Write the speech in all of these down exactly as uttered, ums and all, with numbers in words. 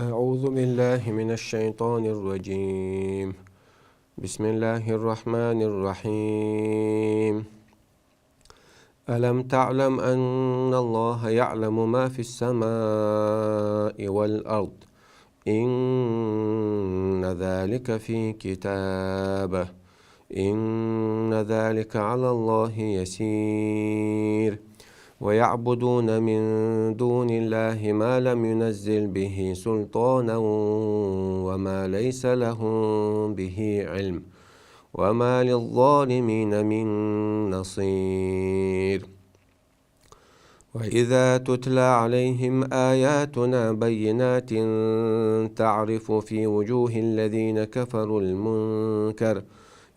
أعوذ بالله من الشيطان الرجيم. بسم الله الرحمن الرحيم. ألم تعلم أن الله يعلم ما في السماء والأرض؟ إن ذلك في كتاب. إن ذلك على الله يسير. ويعبدون من دون الله ما لم ينزل به سلطانا وما ليس لهم به علم وما للظالمين من نصير. وإذا تتلى عليهم آياتنا بينات تعرف في وجوه الذين كفروا المنكر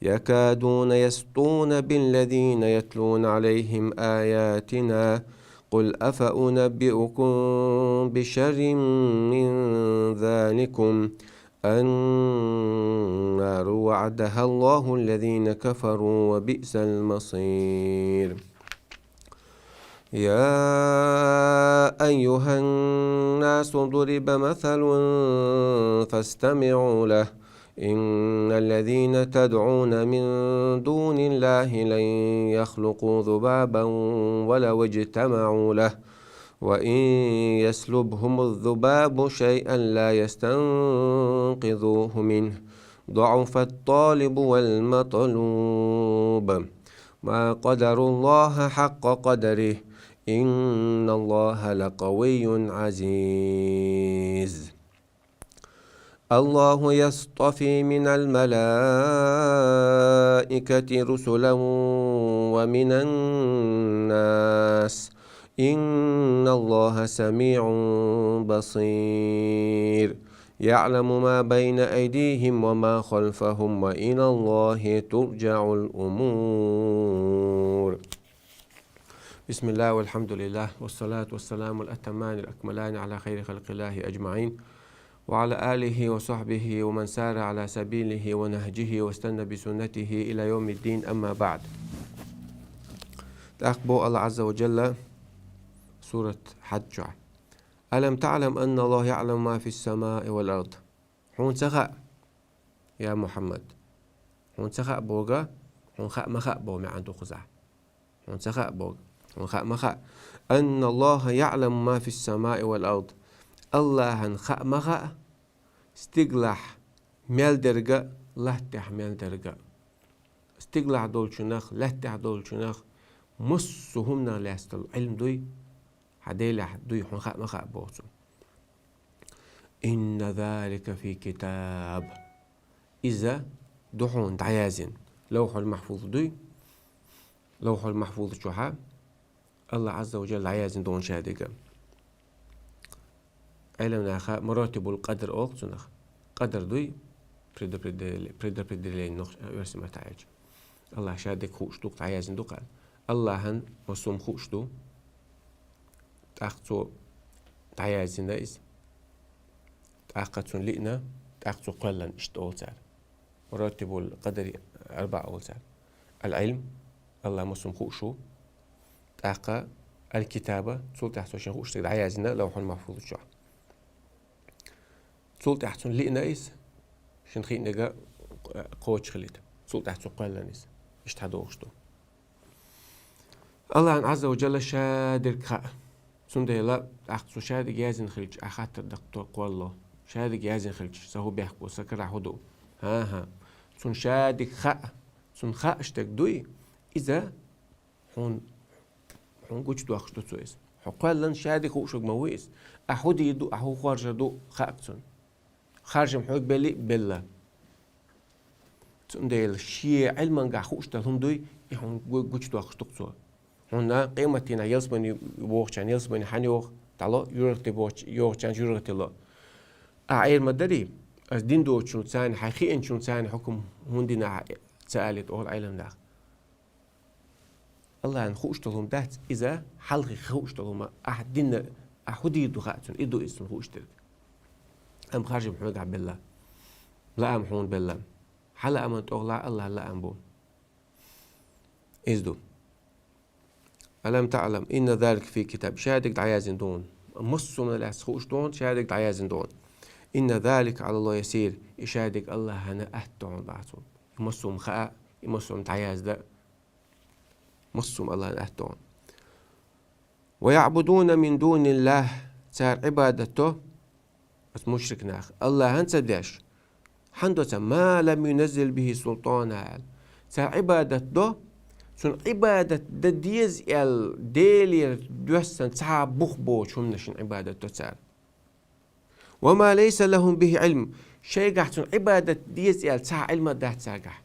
يكادون يسطون بالذين يتلون عليهم آياتنا. قل أفأنبئكم بشر من ذلكم؟ النار وعدها الله الذين كفروا وبئس المصير. يا أيها الناس ضرب مثل فاستمعوا له. إن الذين تدعون من دون الله لن يخلقوا ذبابا ولو اجتمعوا له وإن يسلبهم الذباب شيئا لا يستنقذوه منه ضعف الطالب والمطلوب. ما قدروا الله حق قدره إن الله لقوي عزيز. الله يصطفي من الملائكة رسلا ومن الناس إن الله سميع بصير. يعلم ما بين أيديهم وما خلفهم وإلى الله ترجع الأمور. بسم الله والحمد لله والصلاة والسلام الأتمان الأكملان على خير خلق الله أجمعين وعلى آله وصحبه ومن سار على سبيله ونهجه واستنى بسنته إلى يوم الدين، أما بعد. ТӀаккха боху Аллах Азза ва Джалла сурат Хьадж чохь: «ألم تعلم أن الله يعلم ما في السماء والأرض». Хьуна ца хаьа, я Мухьаммад? Хьуна ца хаьа боху, хьуна хаа ма хаьа боху маьӀна ду кхузахь. Хьуна ца хаьа боху, хьуна хаа ма хаьа. «أن الله يعلم ما في السماء والأرض». Аллахьан хаа ма хаьа, стигалахь мел дерг а, латтехь мел дерг а. Стигалахь долчунах, латтехь долчунах, массо а хӀуманах лаьцна долу Ӏилма дуй, хьан Делехь дуй, хьуна хаа ма хаьа боху цо. «إن ذلك في كتاب». Иза ду хьуна дӀаяздина. Лавхьул Махьфуз дуй? Лавхьул Махьфуз чохьа Аллах Азза ва Джалла дӀаяздина ду хьуна шадерг. Ӏеламнаха маратибул къадр олу цунах. Къадр дуй, предопределе-, предопределение нох-, оьрсийн маттахь аьлча. Аллах шадерг хууш ду, дӀаяздина ду-кх. Аллахьан массо а хӀума хууш ду. ТӀаккха цо дӀаяздина иза. ТӀаккха цунна лиъна, тӀаккха цо кхоьллина, иштта олу цара. Маратибул къадри арбаъ олу цара. Ал-Ӏилм, Аллах массо а хӀума хууш ву. ТӀаккха ал-Китаба, цул тӀаьхьа цо шен хууш дерг дӀаяздина Лавхьул Махьфуз чохь. Цул тӀаьхьа цунна лиъна иза, шен хиънарг кхочуш хилийта. Цул тӀаьхьа цо кхоьллина иза. Иштта хьадогӀуш ду. Аллахьан Азза ва Джалла шадерг хаьа. Цундела тӀаккха цо шадерг яздина хилча, ахь хаттар даккха кхоллало. Шадерг яздина хилча, сан хӀун бехк бу, сан карахь хӀун ду? ХӀан-хӀа. Цунна шадерг хаьа. Цунна хууш дерг дуй, иза хьуна, хьуна гучудоккхуш ду цо иза. Хьо кхоьллина, шадерг хууш верг ма ву иза. Ахь хӀун дийр ду, ахь хӀун хоржур ду, хаьа цунна. Харжам хьоьга белли а белла. Цундела шен Ӏилманехь хууш долу хӀума дуй, и хьуна гу-, гучудоккхуш ду-кх цо. Хьуна къематдийнахь ялсамане вогӀучарна ялсамане хьан йогӀу, дӀало, юьртахь бохучу-, йогӀучарна юьртахь ло. Ахь эр ма дарий, ас дин доцучунна царна, хьайн хиъначунна царна хьукам хӀунда дина ахь ца алийта олу Ӏеламнаха. Аллахьан хууш долу хӀума дац, иза хьалхе хууш долу хӀума, ахь дина, ахь хӀун дийр ду хаьа цунна, и ду иза цунна хууш дерг. Амма харжам хьоьгахь белла. Лаам хьуна белла. Хьан лааман тӀехула Аллахьан лаам бу. Иза ду. «ألم تعلم أن ذلك في كتاب». Шадерг дӀаяздина ду хьуна. Массо а хӀуманах лаьцна хууш ду хьуна, шадерг дӀаяздина ду хьуна. إن ذلك على الله يسير. И шадерг Аллахьана атта хьона бахьа цунна. И массо а хаа, и массо а дӀаязда, массо а Аллахьана атта хьона. ويعبدون من دون الله. Цар Ӏибадат до, оцу мушрик наха, Аллахьана ца деш. Хьан до цар, ما لم ينزل به سلطانا аьлла. Цар Ӏибадат до, цунна Ӏибадат дан деза аьлла, Делера доьссина цхьа бух боцу хӀуманашна Ӏибадат до цар. وما ليس لهم به علم. Шайгахь цунна Ӏибадат деза аьлла цхьа Ӏилма дац царгахь.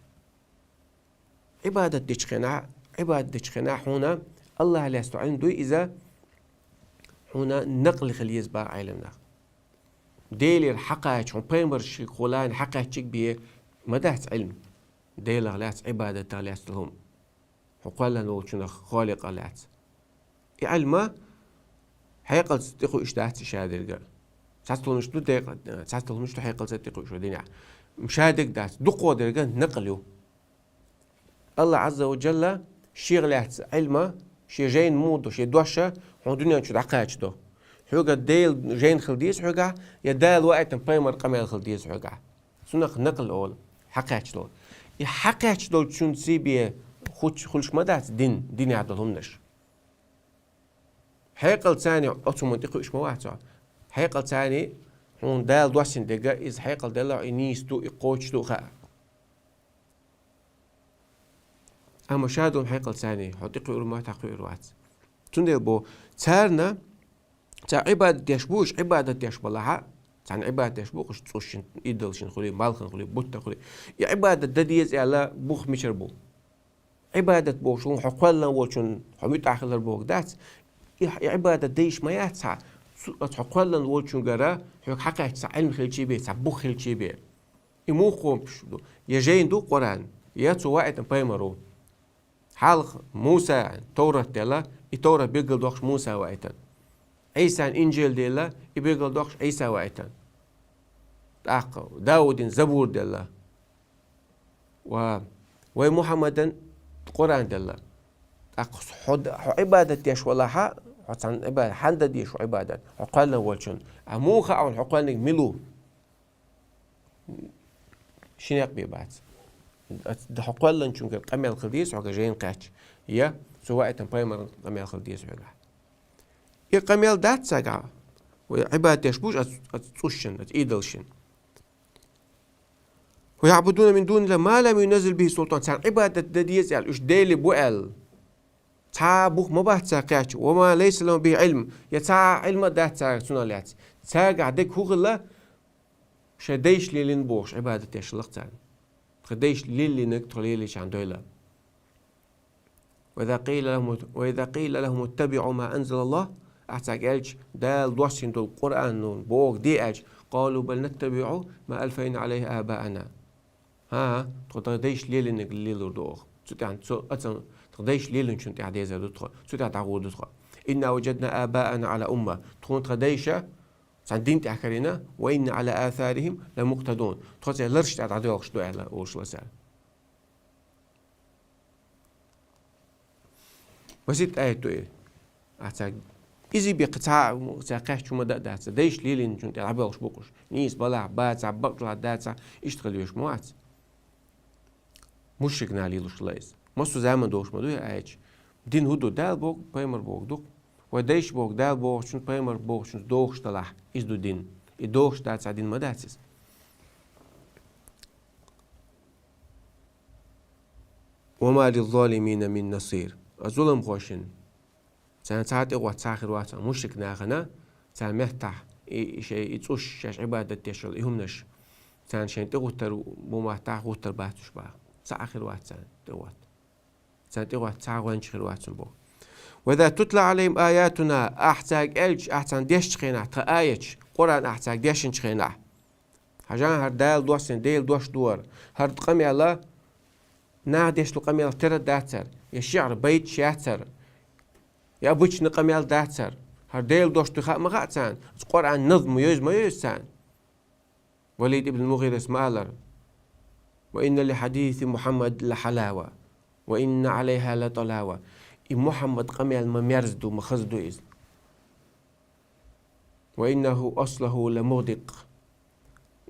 Ӏибадат дечу хенахь, Ӏибадат дечу хенахь хьуна Аллахьах лаьцна Ӏилма дуй иза, хьуна накъли хила еза бара Ӏеламнах. Делера хьакхача, хьуна пайхамаршкахула хьакхаьччиг бе ма дац Ӏилма. Делах лаьцна, Ӏибадатах лаьцна хӀума. Хьо кхоьллина волчунах, Халикъах лаьцна. И Ӏилма хьекъалца тӀекхуьуш дац и шадерга. Цхьацца хӀуманаш ду декъа-, цхьацца хӀуманаш ду хьекъалца тӀекхуьуш вай динехь. Шадерг дац, дукхо дерга накъл ю. Аллахь Ӏазза ва Джалла шех лаьцна Ӏилма, шен жайна муха до, шен дош хьуна дуьнен чу дӀакхачадо. Хьоьга Делан жайна хила деза хьоьгахь, я Дала ваийтина пайхамаран къамел хила деза хьоьгахь. Цунах накъл олу, хьакхаьчна долу. И хьакхаьчна долчунца бен хуч-, хуьлуш ма дац дин, динехь долу хӀуманаш. Хьекъалца оцу хӀуманна тӀекхуьуш ма вац хьо. Хьекъалца хьуна Дала доссина дерг, иза хьекъал делахь, и нийса ду, и кхочуш ду хаа. Амма шадолу хьекъалца хьо тӀекхуьур ма, тӀекхуьур вац. Цундела бо, царна, цара Ӏибадат деш бу, уьш Ӏибадат деш балахьа, царна Ӏибадат деш бу, уьш цӀушшина, идолшна хуьлий, малхана хуьлий, буттана хуьлий. И Ӏибадат дан деза аьлла бух мичара бу? Ӏибадат бохуш ву хьо кхоьллина волчун хьо муьтӀахь хилар бохург дац. И, и Ӏибадат дайш ма яц хьа. Цу, оцу хьо кхоьллина волчуьнгара хьоьга хьакхаьчча цхьа Ӏилма хилчий бен, цхьа бух хилчий бен. И муха хӀуманаш ду? Я жайна ду Къуръан, я цо ваийтина пайхамар ву. Хьалха Муса Товрат делла, и Товрат билгалдоккхуш Муса ваийтина. Ӏийсан Инжил делла, и билгалдоккхуш Ӏийса ваийтина. ТӀаккха Даудина Забур делла. Ва, вай Мухьаммадан Къуръан делла. ТӀаккха хьо д-, хьо Ӏибадат деш валахьа, хьо цхьана Ӏибадат, хьанна дан деза хьо Ӏибадат, хьо кхоьллина волчун. А муха хаьа хьуна хьо кхоьллинарг мила ву? Ши некъ бен бац. Д-, хьо кхоьллинчуьнгара къамел хила деза хьоьга жайна кхаьчча, я цо ваийтина пайхамаран къамел хила деза хьоьгахь. И къамел дац цаьргахь, вай Ӏибадат деш бу уьш оцу, оцу цӀушшина, оцу идолшна. ويعبدون من دون الله ما لم ينزل به سلطانا. Царна Ӏибадат дан деза аьлла, уьш Деле бу аьлла, цхьа а бух ма бац цара кхаьчна. وما ليس لهم به علم. Я цхьа а Ӏилма а дац цаьрга цунах лаьцна. Цаьргахь дерг хӀун хилла? Шайн дайша лелийна бохуш Ӏибадат деш хилла-кх царна. Тхан дайша лелийнарг тхо лелийчхьана дойла. وإذا قيل لهم، وإذا قيل لهم اتبعوا ما أنزل الله, ахьа цаьрга аьлча, Дала доссийна долу Къуръан бохург де аьлча, قالوا بل نتبع ما ألفينا عليه آباءنا. ХӀан-хӀа, тхо тхан дайша лелийнарг лелор ду оха. Цу тӀехь, цу, ацам, тхан дайша лелийначунна тӀехь дезар ду тхо, цу тӀехь дӀагӀур ду тхо. إنا وجدنا آباءنا على أمة. Тхуна тхан дайша цхьана дин тӀехь карийна, وإنا على آثارهم لمقتدون. Тхо церан лараш тӀехь дӀадоьлхуш ду аьлла, олуш ла цара. Масийтта аят ду и. Ахьа цаьрга иза бен кхин цхьа а, цаьрга кхаьчча хӀума дан а дац, дайша лелийначунна тӀе дӀабоьлхуш бу-кх уьш. Нийса балахь, бацахь, бакъ чулахь дацахь, иштта хила везаш ма вац. Мушрик наха лелош хилла иза. Массо а заман догӀуш ма ду и аяташ. Дин хӀун ду? Дала бохург, пайхамар бохург ду-кх. Вай дайша бохург Дала бохучун, пайхамар бохучун догӀуш далахь, иза ду дин. И догӀуш дацахь, дин ма дац иза. وما للظالمين من نصير. А зуламхошна, царна цхьа а тӀегӀотта цхьа а хир вац, мушрик нахана, царна меттахь и, и шайн, и цӀуш, шаьш Ӏибадат деш йолу и хӀуманаш, царна шайна тӀегӀуттур бу маттахь, гӀуттур бац уьш боху. Цхьа а хир вац царна тӀегӀотта. Царна тӀегӀотта цхьа а гӀоьнча хир вац боху. وإذا تتلى عليهم آياتنا, ахьа цаьрга аьлча, ахьа царна дешчу хенахь тхан аяташ, Къуръан ахьа цаьрга дешначу хенахь, хьажахь, хӀара Дала доссийна, Делан дош ду хӀара. ХӀара къамел а, наха деш долу къамелах тера а дац хӀара, я шиӀра, байташ яц хӀара, я обычный къамел дац хӀара. ХӀара Делан дош ду хаа ма хаьа царна, оцу Къуръан назм йовза ма йовза царна. Валид ибн Мугъирас ма аллара: وإن لحديث محمد لحلاوة، وإن عليها لطلاوة. И Мухьаммадан къамел ма мерза ду, ма хаза ду иза. وإنه أصله لمغدق.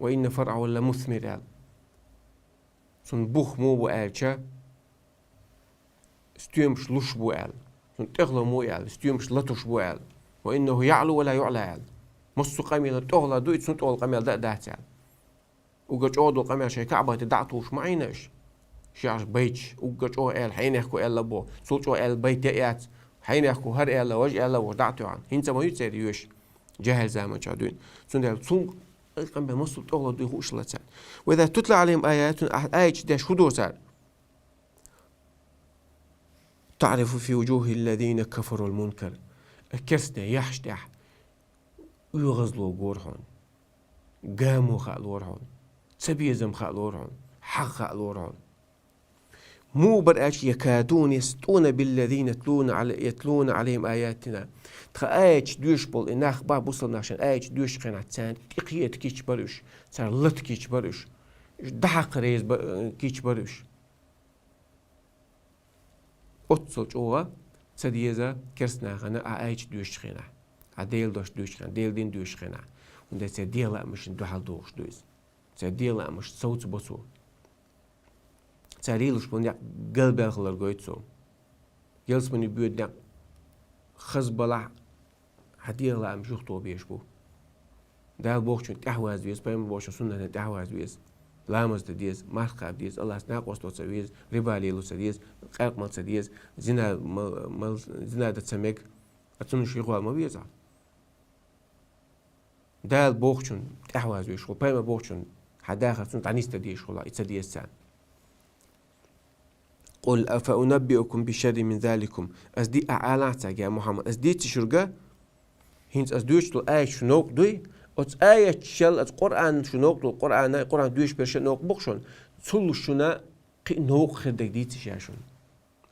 وإن فرعه لمثمر аьлла. Цун бух муха бу аьлча, стоьмаш луш бу аьлла. Цун тӀехула муха аьлла, стоьмаш латуш бу аьлла. وإنه يعلو ولا يعلى аьлла. Массо а къамелан тӀехула ду, и цун тӀехула къамел да а дац аьлла. Уггар чӀогӀа дола къамел шоай КаӀбата дӀа а тохаш ма Ӏийна уж. Шоаш байташ, уггар чӀогӀа аьлла, хьенехко аьлла бо, цул чӀогӀа аьлла байт яц, хьенехко хӀара аьлла, важа аьлла, вож дӀа а тоьхна. ХӀинца ма ю церан йоьш, жахӀил заман чу дуьйна. Цундела цул къамел массо а тӀехула дуй хууш лацар. وإذا تتلى عليهم آياتنا, Ахь аяташ деш хӀу ду цар? تعرف في وجوه الذين كفروا المنكر. Керстий яхьаш тӀехь оьгӀазло гора хьуна, гамо хаалора хьуна, цабезам хаалора хьуна, хьагӀ хаалора хьуна. Муха бар аьлча, يكادون يسطون بالذين يتلون علي-, يتلون عليهم آياتنا. Тха аяташ доьшуш бола и нах ба, бусалба нах шоай аяташ доьшуча хенахь, царна тӀекхета кийча бар уж, цар лата кийча бар уж, уж дӀахьакха реза ба-, кийча бар уж. Оццул чӀогӀа ца деза керста нахана Ахь аяташ доьшуча хенахь, Ахь Делан дош доьшуча хенахь, Делан дин доьшуча хенахь. ХӀунда аьлча церан дегӀа лаамашна дуьхьал дохуш ду иза. Церан дегӀа лаамаш совцабо цо. Цар лелаш бола некъ галбаьлла хилар гойту цо. Ялсмани боьду некъ хаза балахь, хьан дегӀа лаамаш юхатоха безаш бу. Дала бохучунна тӀаьхьаваза веза, пайхамара бохучун суннатана тӀаьхьаваза веза. Ламаз дан деза, марха кхаба деза, АллахӀаца накъостал ца веза, риба лело ца деза, къаьркъа мала ца деза, зина мал-, мал-, зина дан ца мега, а цунна ши гӀол ма веза. Дала бохучунна тӀаьхьаваза везаш хила, пайхамара бохучунна хьан дахар цунна дӀанисдан дезаш хила, и ца деза царна. قل أفأنبئكم بشر من ذلكم. Ас ди-, Ахь алахь царга, я Мухьаммад, ас дийций шуьга, хӀинца ас доьшуш долу аяташ шун новкъа дуй, оцу аяташел, оцу Къуръан шун новкъа долу, Къуръана, Къуръан доьшуш берш а новкъа бу-кх шуна, цул шуна кхин а новкъа хир дерг дийций ша шуна?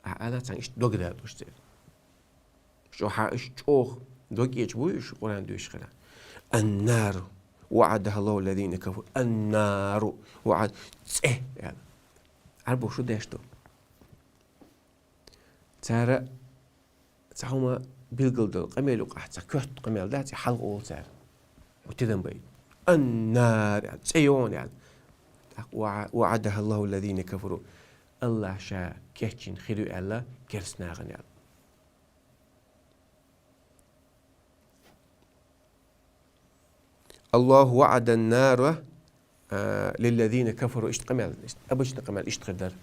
Ахь алахь царна иштта дог далуш церан. Чо-, хьан иштта чӀогӀа дог эча буй уьш Къуръан доьшуш хилахь? النار وعدها الله الذين كفروا. النار وعد-, цӀе аьлла. Ӏарбоша шу деш ду. Цара цхьа хӀума билгалдала къамел юкъахь, цхьа коьрта къамел дац, и хьалха олу цара. Хьо тидам бай. النار аьлла, цӀе йогӀун аьлла. ТӀаккха وع-, وعدها الله الذين كفروا. АллахӀа ша кечйина хир ю аьлла керста нахана аьлла. الله وعد النار, а, للذين كفروا, иштта къамел, иштта, обычный къамел иштта хир дара.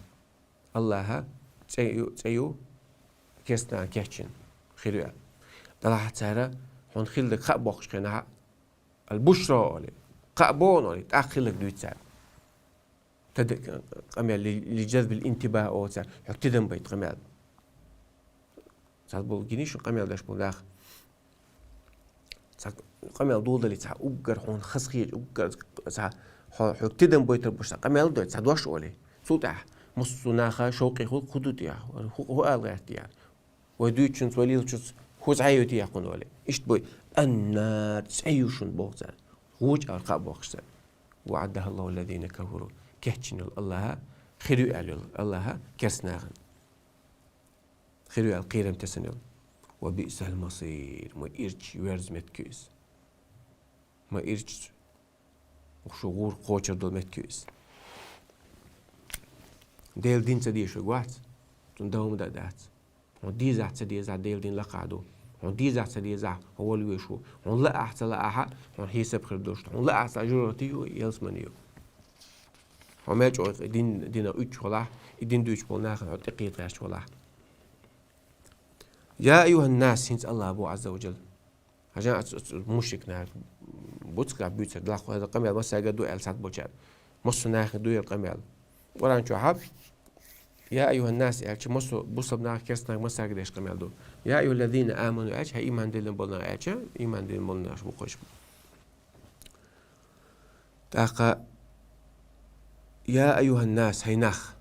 АллахӀа цӀе ю, цӀе ю керста нахана кечйина хир ю аьлла. Делахь цара хьуна хилла дерг хаа бохкучу хенахь, البشرى олий, кхаъ боху олий, тӀаккха хилларг дуьйцу цара. Тада къамел ли-, لجذب الانتباه олу цара, хьо тидам байта къамел. Цхьаболу гиний шун къамел деш болу нах. Цхьа къамел дулдале, цхьа уггар хьуна хазахеташ, уггар цхьа хьо-, хьо тидам байтар бу ша къамел дой, цхьа дош олий. Цул тӀаьхьа массо а наха шовкъе хуьлу, хӀун ду те, хӀу-, хӀу ала гӀерта те. Вай дуьйцучунца, вай лелачунца хӀу цхьа ю те кхунна олий. Иштта бой, النار, цӀе ю шуна боху цара. ВучӀара кхаъ бохуш цара. وعدها الله الذين كفروا. Кечйина йолу АллахӀа, хир ю аьлла йолу АллахӀа керста нахана. Хир ю аьлла кхерам тесна йолу. وبئس المصير. Ма ирча верза меттиг ю иза. Ма ирча, шу гӀур кхочур долу меттиг ю иза. Делан дин ца дезаш верг вац, цунна дан хӀума дан дац. Хьуна дезахь ца дезахь, Делан дин лакхахь ду. Хьуна дезахь ца дезахь, хьо вала везаш ву. Хьуна лаахь ца лаахь, хьуна хьесап хир долуш ду. Хьуна лаахь ца, жожагӀате ю, ялсамане ю. Хьо мел чӀогӀа и дин, динах уьттуш валахь, и дин дуьйцуш болу нахана хьо тӀекхета гӀерташ валахь. يا أيها الناس, хӀинца АллахӀа боху, Ӏазза ва Жалла. Хьажа, оцу, оцу мушрик наха буцкъа буьйцура, дӀахо хӀара къамел массаьрга ду аьлла схьаболчара. Массо а нахе ду хӀара къамел. Къуръан чохь а, يا أيها الناس аьлча, массо а бусалба нах, керста нах массаьрга деш къамел ду. يا أيها الذين آمنوا аьлча, хьай иман диллина болу нах аьлча, иман диллина болу нах бу кхуьш. ТӀаккха, يا أيها الناس, хьай нах.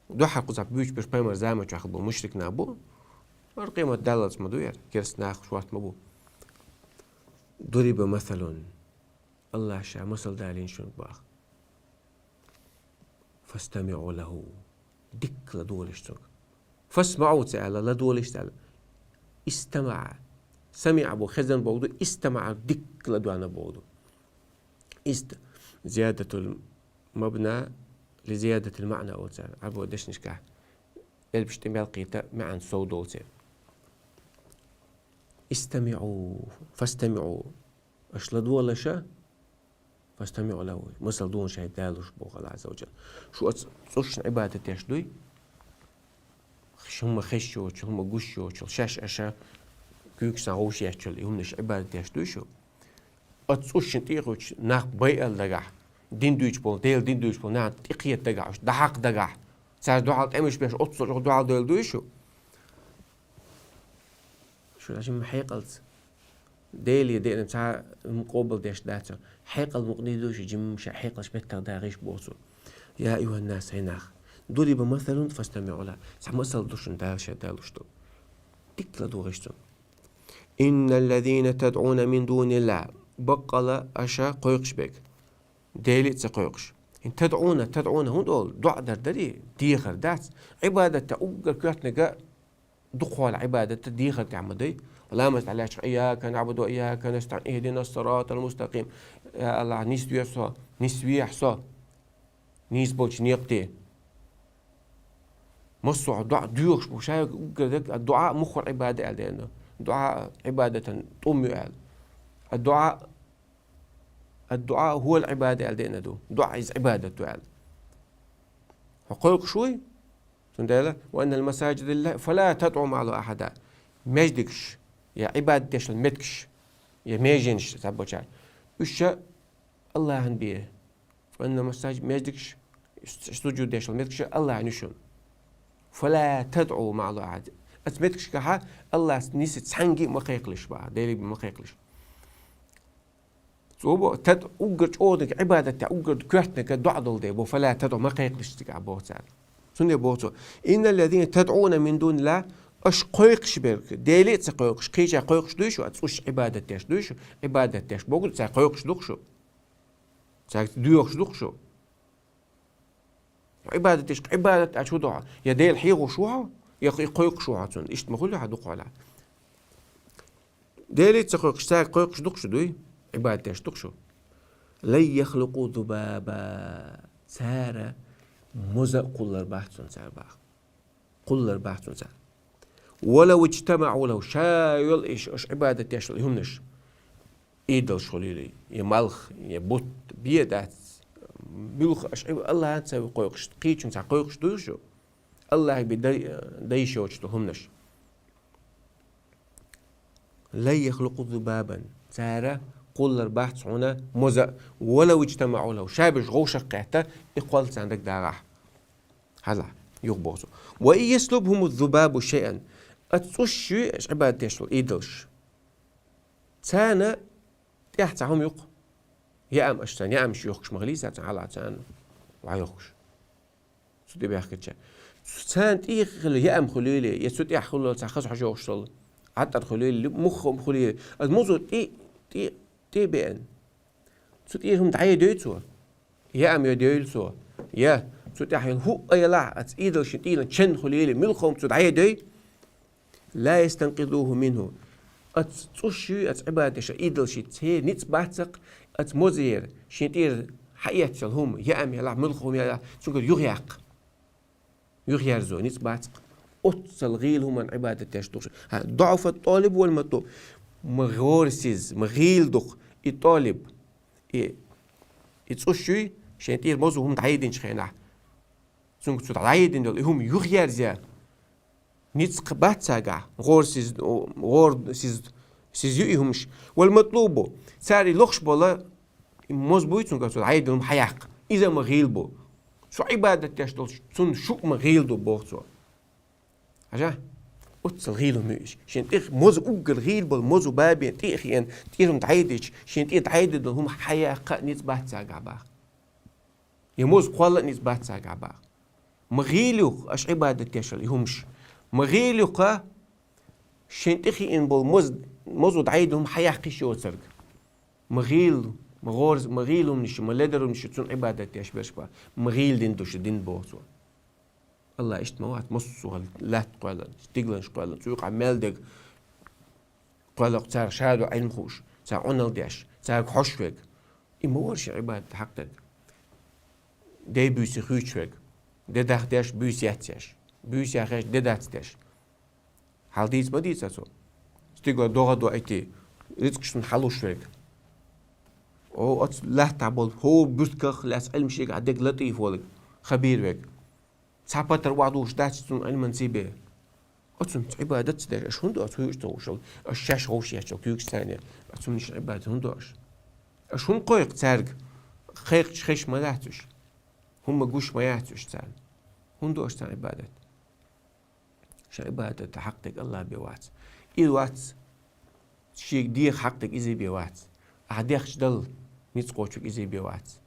Дуьххьара кхузахь буьйцуш берш пайхамар заман чохь болу мушрик нах бу. ХӀара къемат даллалц ма ду яра, керста нах шорта ма бу. ضرب مثل. АллахӀа ша масал далийна шуна боху. فاستمعوا له. Дикка ладогӀалаш цунга. فاسمعوا ца аьлла, ладогӀалаш ца аьлла. استمع. سمع бу, хезна боху ду, استمع дикка ладогӀа боху ду. Ист-, زيادة المبنى لزيادة المعنى олу цара. Ӏарбойн дешнашкахь элпаш тӀе мел кхийтта маьӀна сов долу церан. استمعوا، فاستمعوا. Аша ладогӀалаш, فاستمعوا له. Масал, дуьйна шайга Дала луш боху Аллах Азза ва Джалла. Шу оцу цӀушна Ӏибадат деш дуй? ХӀума хезаш йоцчул, хӀума гуш йоцчул, шаьш аша куьйгашна вовшах еччул, и хӀуманаш Ӏибадат деш дуй шу? Оцу цӀушна тӀехуьлучу нах байъал дагахь, дин дуьйцуш болу, Делан дин дуьйцуш болу нахана тӀекхета дагахь, уьш дӀахьакха дагахь, цара дуьхьал тӀемаш беш, оццул чӀогӀа дуьхьал дойла дуй шу? Шу жимма хьекъалца. Деле деана цхьа а къобал деш дац. Хьекъал мукъадийр ду шу, жимма ша хьекъалш меттах дагӀийша боху цо. يا أيها الناس, хӀай нах. ضرب مثل فاستمعوا له. Цхьа масал ду шуна Дала ша далуш ду. Дика ладогӀийша цунна. إن الذين تدعون من دون الله. Баккъала аша кхойкхуш берг Деле а ца кхойкхуш. ХӀинца تدعون, تدعون хӀунда олу? ДуӀа дар дарий? Дехар дац. Ӏибадатехь уггар коьртаниг дукхахьолахь Ӏибадат дехар тӀехь ма дай. Ламаз тӀехь лаьтташ: إياك نعبد وإياك نستعين، اهدنا الصراط المستقيم. Я Аллах, нисве со, нисвехьа со нийса болчу некъа тӀе. Массо а дуӀа доьхуш бу, ша уггар дерг а дуӀа муххар Ӏибада аьлла деана. ДуӀа Ӏибадатан тӀум ю аьлла. А дуӀа الدعاء هو العبادة аьлла деана ду. ДуӀа иза Ӏибадат ду аьлла. Хьо кхойкхуш вуй? Цундела: وأن المساجد لله فلا تدعوا مع الله أحدا. Маьждигаш, я Ӏибадат деш йолу меттигаш, я меженаш цхьаболчара, уьш ша Аллахьан бе. وأن المساجد, маьждигаш, сужуд деш йолу меттигаш Аллахьан ю шуна. فلا تدعوا مع الله أحدا. Оцу меттигашкахь Аллахьца нисса цхьаьнгге а ма кхайкхалаш боху, Деле бен ма кхайкхалаш. Цо бо тад уггар чӀогӀа дерг Ӏибадат тӀехь уггар коьртаниг дуӀа долу дела бо, فلا تدعوا, ма кхайкхалаш цигахь боху цара. Цундела боху цо: إن الذين تدعون من دون الله, аша кхойкхуш берг, Деле а ца кхойкхуш, кхечаьрга кхойкхуш дуй шу, оцу цӀушна Ӏибадат деш дуй шу, Ӏибадат деш бохург цара кхойкхуш ду-кх шу. Цаьрга доьхуш ду-кх шу. Ӏибадат деш, Ӏибадат аьлча хӀун ду хьо? Я Дела хьехош ву хьо, я кхойкхуш ву хьо цунна. Иштта ма хуьлу хьан дукхахьолахь. Деле а ца кхойкхуш, цаьрга кхойкхуш ду-кх шу дуй? Ӏибадат деш ду-кх шу. لن يخلقوا ذبابا. Цара моза а кхуллур бац цунна цара боху. Кхуллур бац цунна цара. ولو اجتمعوا له, ша йолу и аша Ӏибадат деш йолу и хӀуманаш. Идолаш хуьлийла, я малх, я бутт, бен дац. Муьлхха аша Ӏиб-, Аллахьан ца кхойкхуш, кхечуьнга цхьа кхойкхуш дуй шу? Аллахьан бен дай-, дайша йоцуш долу хӀуманаш. لن يخلقوا ذبابا. Цара кхуллур бац хьуна моза а, ولو اجتمعوا له. Ша берш вовшах а кхетта, и кхолла царна дагадогӀахь. Хьажал, юха боху цо: وإن يسلبهم الذباب شيئا. Оцу цӀушна юй аша Ӏибадат деш йолу идолаш. Царна тӀехь цхьа хӀума ю-кх. Яам аша царна, яамаш йохкуш ма хилий цара, царна хьалха царна охьайохкуш. Цу тӀе баьхкича. Царна тӀехь хила яам хуьлийла, я цу тӀехь хуьлийла цхьа хаза хьожа йохуш долу ӀатӀар хуьлийла, муха хӀума хуьлийла. Аса мозо тӀе, тӀе, тӀе беана. Цу тӀера хӀума дӀайайдой цо? Яам йайдойла цо? Я цу тӀехь йолу хӀуъа ялахь, оцу идолшна тӀера чен хуьлийла, муьлхха хӀума цо дӀайайдой? لا يستنقذوه منه. Оцу цӀушна юй, оцу Ӏибадат деш йолу идолшна, церан ницкъ бац-кх оцу мозера, шен тӀера хьаэцна йолу хӀума, яам ялахь, муьлхха хӀума ялахь, цуьнгара юхаяккха. Юхаерзо ницкъ бац-кх. Оццул гӀийла хӀуманна Ӏибадат деш ду-кх шу. ХӀа, ضعف الطالب والمطلوب. Ма гӀорасиза, ма гӀийла ду-кх и толиб, и, и цӀушна юй, шен тӀера мозо хӀума дӀайайдинчу хенахь. Цуьнга цо дӀайайдина долу и хӀума юхаерзо ницкъ бац цаьргахь, гӀорасиза, гӀорасиза, сиза ю и хӀумаш. والمطلوب. Цара и лохуш болу, и моза буй цуьнгара цо дӀайайдина хӀума хьаяккха. Иза ма гӀийла бу. Со Ӏибадат деш долчу цунна шу а ма гӀийла ду, боху цо. Хьажа? Оццул гӀийла хӀума ю иза. Шен тӀе моза уггар гӀийла болу моза бабе тӀе а хиъна, тӀера хӀума дӀайайдича, шен тӀера дӀайайдина долу хӀума хьаяккха а ницкъ бац цаьргахь боху. Я моза кхолла а ницкъ бац цаьргахь боху. Ма гӀийла ю-кх аша Ӏибадат деш йолу и хӀумаш. Ма гӀийла ю-кх шен тӀе хиъна болу моза, мозо дӀайайдина хӀума хьаяккха йиш йоцург. Ма гӀийла, ма гӀорас-, ма гӀийла хӀуманаш, ма ледара хӀуманаш цунна Ӏибадат деш берш боху. Ма гӀийла дин ду шу, дин боху цо. Аллах иштта ма вац, массо а лаьтта кхоьллина, стигланаш кхоьллина, цу юкъахь мел дерг кхоьллина, цара шадолу Ӏилма хууш, цара Ӏуналла деш, цаьрга хьожуш верг. И ма вара шен Ӏибадат хьакъ дерг. Дай буьйса хуьйцуш верг. Де дахдеш, буьйса яцдеш. Буьйса яхаш, де дацдеш. Хьал дийца ма дийцар цо. Стигла догӀа доуьйтий, рицкъ шун хьалуш верг. О, оцу лаьттахь болу хӀора буьртигах лаьцна Ӏилма шега а дерг латӀийф волу, хабийр верг. Цхьа патар охьадуьйш дац цунна Ӏилманца бен. Оцунца Ӏибадат ца деш, аша хӀунда оцу хуьйцуш ца вушал, аша шаьш гӀовш еччо куьйгаш царна, оцунна Ӏибадат хӀунда до аша? Аша хӀунда кхойкху цаьрга? Кхайкхача хезаш ма дац уьш. ХӀумма гуш ма яц уьш царна. ХӀунда до аша царна Ӏибадат? Ша Ӏибадат хьакъ дерг Аллах бен вац. И вац, шега деха хьакъ дерг иза бен вац. Ахьа дехча Далла ницкъ кхочург иза бен вац.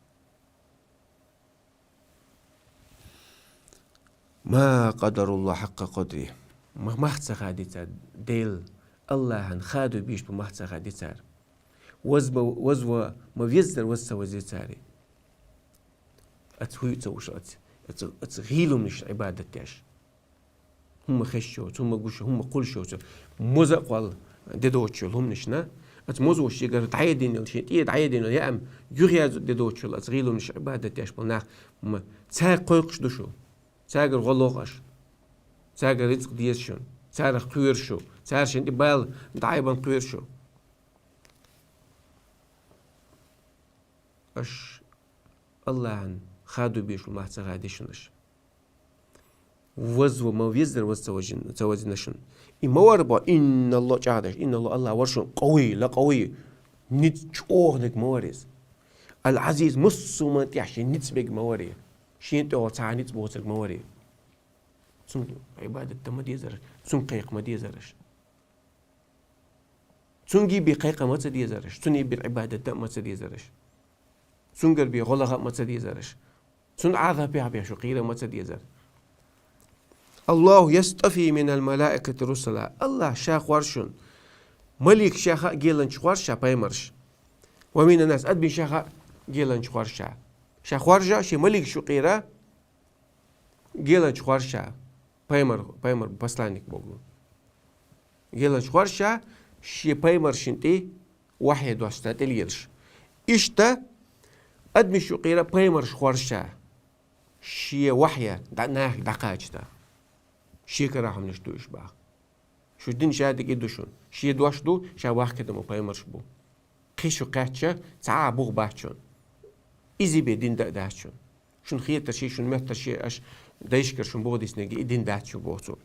«Ма къадаруллахӀ хьакъа къадри». Ма-, мах ца хадийцара Дела, Аллахьан хадо беш бу мах ца хадийцара. Вазва, вазва, ма веззара ваз ца вазе цара. Аца хӀуьй ца вуш аца, аца, аца гӀийлумнаш Ӏибадат деш. ХӀумма хезаш йоцу, хӀумма гуш, хӀумма кхуллуш йоцу. Моза а кхолла де доцуш йолу хӀуманашна. Аца мозо шегара дӀаедина йолу, шен тӀе дӀаедина йолу яам юхаяза де доцуш йолу аца гӀийлумнаш Ӏибадат деш болу нах ма, цаьрга кхойкхуш ду шу. Цаьргара гӀо лоху аша. Цаьргара рицкъ деза шуна. Царах кхоьру шу. Цара шен тӀе бала дӀаайбан кхоьру шу. Аша Аллахьан хадо беш бу мах ца хадийцара шуна аша. Вазва, ма веззара ваз ца вазина, ца вазина шуна. И ма вара бо, инналло чӀагӀдеш, инналло Аллах вара шуна къавий, ла къавий. Ницкъ чӀогӀаниг ма вара иза. Ал-Ӏазиз, массо а хӀуманна тӀехь шен ницкъ берг ма вара. Шен тӀехула цхьа ницкъ боцург ма вара. Цунна Ӏибадат дан ма дезара, цунна кхайкха ма дезара аша. Цуьнга бен кхайкха ма ца дезара аша, цуьнан бен Ӏибадат дан а ма ца дезара аша. Цуьнгара бен гӀо лаха а ма ца дезара аша. Цуьнан Ӏазапехь бен шу кхера ма ца дезара. «Аллаху ястафи минал малаикати русула». Аллах ша хоржу шуна. Маликашех а геланчу хоржу ша пайхамарш. «Ва минан нас», адамашех а геланчу хоржу ша. Ша хоржа шен маликаш юкъера, геланчу хоржа ша, пайхамар, пайхамар, посланник боху. Геланчу хоржа ша, шен пайхамаршна тӀе вахье дош ца тӀелгӀелаш. Иштта, адамаш юкъера пайхамарш хоржа ша, шен вахье дӀа-, нахе дӀакхача ша. Шен кара хӀуманаш ду уьш баха. Шу дина ша дика и ду шуна. Шен дош ду, ша вахкина ма пайхамарш бу. Кхин шу кхаьчча, цхьа а бух бац шуна. Иза бен дин дан а дац шуна. Шуна хетарш, шуна моьттарш, аша дайшкара шуна боху диснарг и дин дац шу боху цо.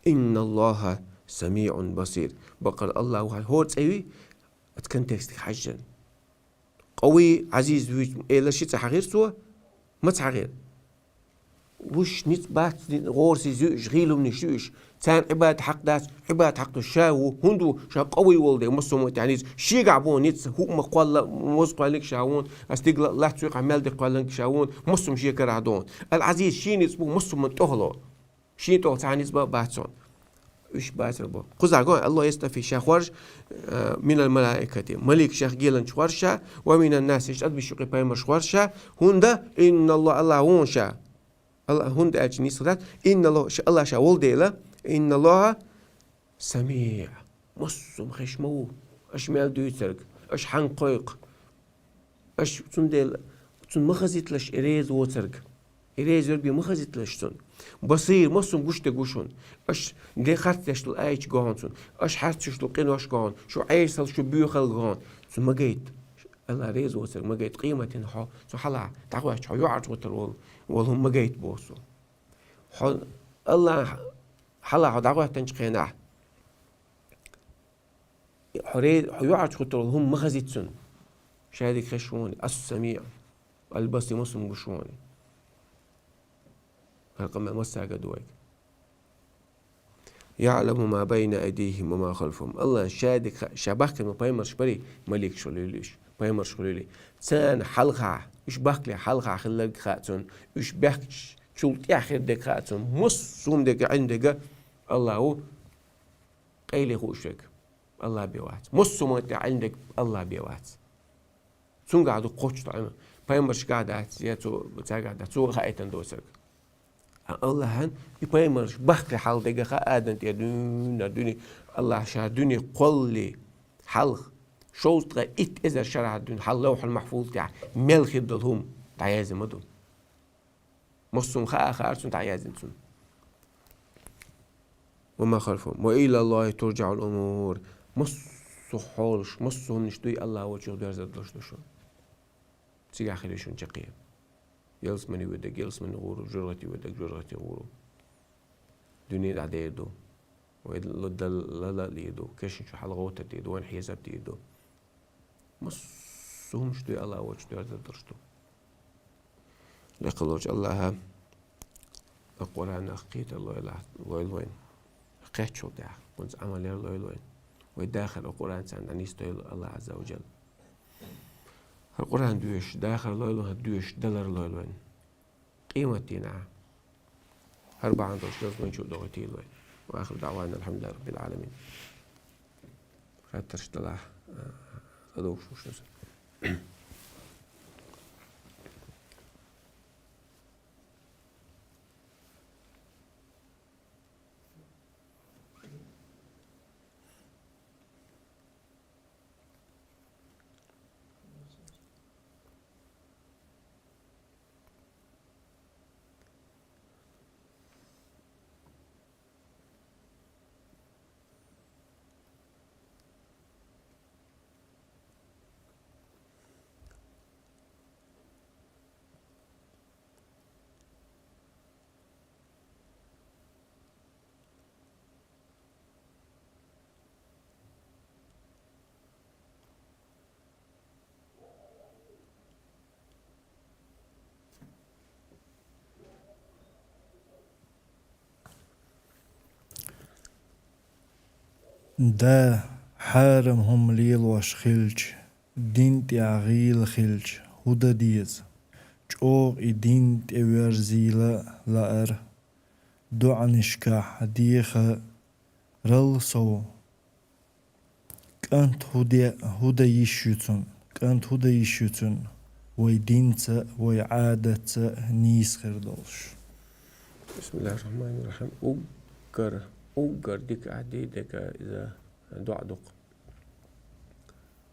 «Инналлаха самиъун басир». Бакъара Аллах ву хьан хӀора цӀе вий, аца контекстиг хьаьжжина. Къавий, Ӏазиз вуьйцу элар ши цӀа хьахира цо, маца хьахира? Вуьш ницкъ бац, гӀорасиз ю уьш, гӀийлумнаш ю уьш. Царна Ӏибадат хьакъ дац, Ӏибадат хьакъ ду ша ву, хӀунда ву, ша къавий волу дела, массо а хӀуманна тӀехь ницкъ. Шегахь бу ницкъ, хӀуъа ма кхолла, моза кхоьллинг ша ву, а стигла лац векхьа мел де кхоьллинг ша ву, массо а хӀума шен карахь ду. Ал-Ӏазиз шен ницкъ бу, массо а хӀуманна тӀехула. Шен тӀехула цхьа ницкъ бан бац хьуна. Уьш бацар бу. Кхузахь гой, Аллах ястафи ша хоржа, э, минал малаикати. Маликашех геланчу хоржа ша, ва минан нас, иштта адамаш юкъе пайхамарш хоржа ша. ХӀунда? Инналлах, Аллах ву ша. Аллах, хӀунда аьлча нийса дац. Инналлах, ша, Аллах ша волу дела. Инналлаха самиъ. Массо а хезаш ма ву. Аша мел дуьйцург, аша хьанна кхойкху. Аша цундела, цунна ма хазийталаш и реза воцург. И реза верг бен ма хазийталаш цунна. Басир, массо а гуш дерг ву шуна. Аша де харц деш долу аьтту гохьун цунна. Аша хьарчош долу къинош гохьун. Шу Ӏесалла, шу боьхалла гохьун. Цунна ма гайта. Аллах реза воцург ма гайта. Къематдийнахь хьо, цу хьалха дӀахӀоьттича, хьо юьхьӀаьржа гӀоттур волу, волу хӀума ма гайта боху цо. Хьо Аллах хьалха хьо дӀахӀоьттинчу хенахь, хьо ре-, хьо юьхьӀаьржа гӀоттур волу хӀума ма хазийталаш цунна. Ша дика хезаш ву хьуна, ас-самиъ, ал-басир, массо а хӀума гуш ву хьуна. ХӀара къамел массаьрга ду вайга. «ЯӀламу ма байна айдихим ва ма халфахум». Аллах ша дика хаьа, ша бахкина ма пайхамарш барий, маликаш хуьлийла уьш, пайхамарш хуьлийла. Царна хьалха, уьш бахкале хьалха хилларг хаьа цунна, уьш баьхкачул тӀаьхьа хир дерг хаьа цунна, массо а хӀума дерг, Ӏилма дерг Аллах ву, къайле хууш верг Аллах бен вац. Массо а хӀума тӀехь Ӏилма дерг Аллах бен вац. Цуьнгахь ду кхоччуш Ӏилма. Пайхамаршкахь дац, я цо, цаьргахь дац, цо хаийтина доцург. А Аллахьан и пайхамарш бахкале хьалха дерг хаьа, Адам тӀера дуьйна, дуьне, Аллах ша дуьне кхоллале хьалха, шовзткъе итт эзар шарахь дуьйна, хьалха Лавхьул-Махьфуз тӀехь мел хир долу хӀума дӀаяздина ма ду. Массо а хаа хаар цунна, дӀаяздина цунна. وما خلفهم. وإلى الله ترجع الأمور. Массо а хьолаш, массо а хӀуманаш дуй АллахӀ волчух доарзаргдолаш да шун. Цигахь хила шун чаккхе. Ялсмани воьдург ялсмани гӀур ву, жожагӀате воьдург жожагӀате гӀур ву. Дуьне дӀадер ду. Вай ла-, ла-, ла-, ла-, ле ду. Кешнаш хьалгӀовттар де ду, вайн хьесап де ду. Массо а хӀуманаш дуй АллахӀ волчух доарзаргдолаш ду. Лекха волчу АллахӀа Къуръанах кхетар лойла, лойла вайна. Кхеччул тӀаьхьа, кхунца Ӏамал яр лойла вайна. Вай дахар Къуръанца дӀанисдойла АллахӀ Ӏазза ва Жалла. ХӀара Къуръан доьшуш, дахар лойла вайна, доьшуш далар лойла вайна. Къематдийнахь хӀара бахьана долуш даза вайн чу а дохуьйтийла вай. وآخر دعوانا الحمد لله رب العالمين. Хаттарш далахь, а, ладугӀуш ву шуьца. Да, хьарам хӀума лелош хилча, дин тӀехь гӀийла хилча, хӀун дан деза? ЧӀогӀа и дин тӀеверзийла лаар, доӀанашкахь дехарал сов. КӀант хӀу де-, хӀу дан йиш ю цунна? КӀант хӀу дан йиш ю цунна? Вай динца, вай Ӏадатца нийса хир долуш. بسم الله الرحمن الرحيم. Уггар, уггар дика Ӏадда дерг иза доӀа ду-кх.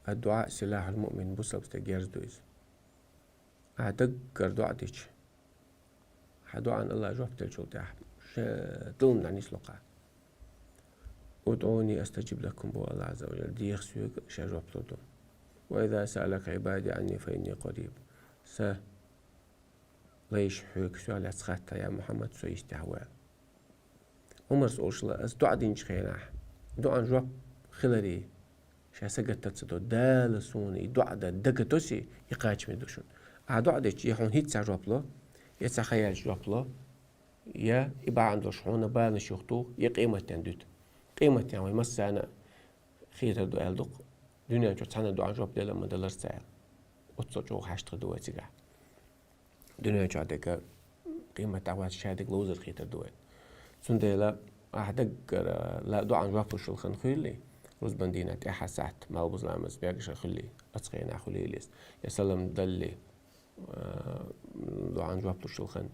الدعاء سلاح المؤمن, бусалба стеган герз ду иза. Ахьа даггара доӀа дича, хьан доӀана АллахӀа жоп деллачул тӀаьхьа, ша дилма дӀанисло-кх ахь. «ادعوني أستجب لكم», боху АллахӀа Ӏазза ва Жалла, деха соьга, ша жоп лур ду. «وإذا سألك عبادي عني فإني قريب». Сан лайш хьоьга соьх лаьцна хаттахь, я Мухьаммад, со йистехь ву аьлла. Ӏумарс олуш хилла, аса доӀа динчу хенахь, доӀан жоп хиларе, ша сагатта ца до, Дала суна и доӀа дан дага тосий, и кхачаме ду шуна. Ахьа доӀа дича, я хьуна хӀинцца жоп ло, я цхьа хан яьлча жоп ло, я и бахьана долуш хьуна баланаш юхатуху, я къематден дуьту. Къематден вай массарна а хетар ду аьлла ду-кх, дуьнен чохь цхьанна доӀан жоп делла а ма даларца аьлла. Оццул чӀогӀа хьаштагӀа ду вай цигахь. Дуьнен чохь дерг, къематдийнахь ша дерг ловзар хетар ду вайна. Цундела ахьа даггара ла-, доӀан жоп луш йолу хан хуьлий, рузбан дийнахь тӀаьххьара сахьт, малхбуза ламаз бегаш хуьлий, оцу хенахь хуьлийла иза. Я салам далале, а, доӀан жоп луш йолу хан,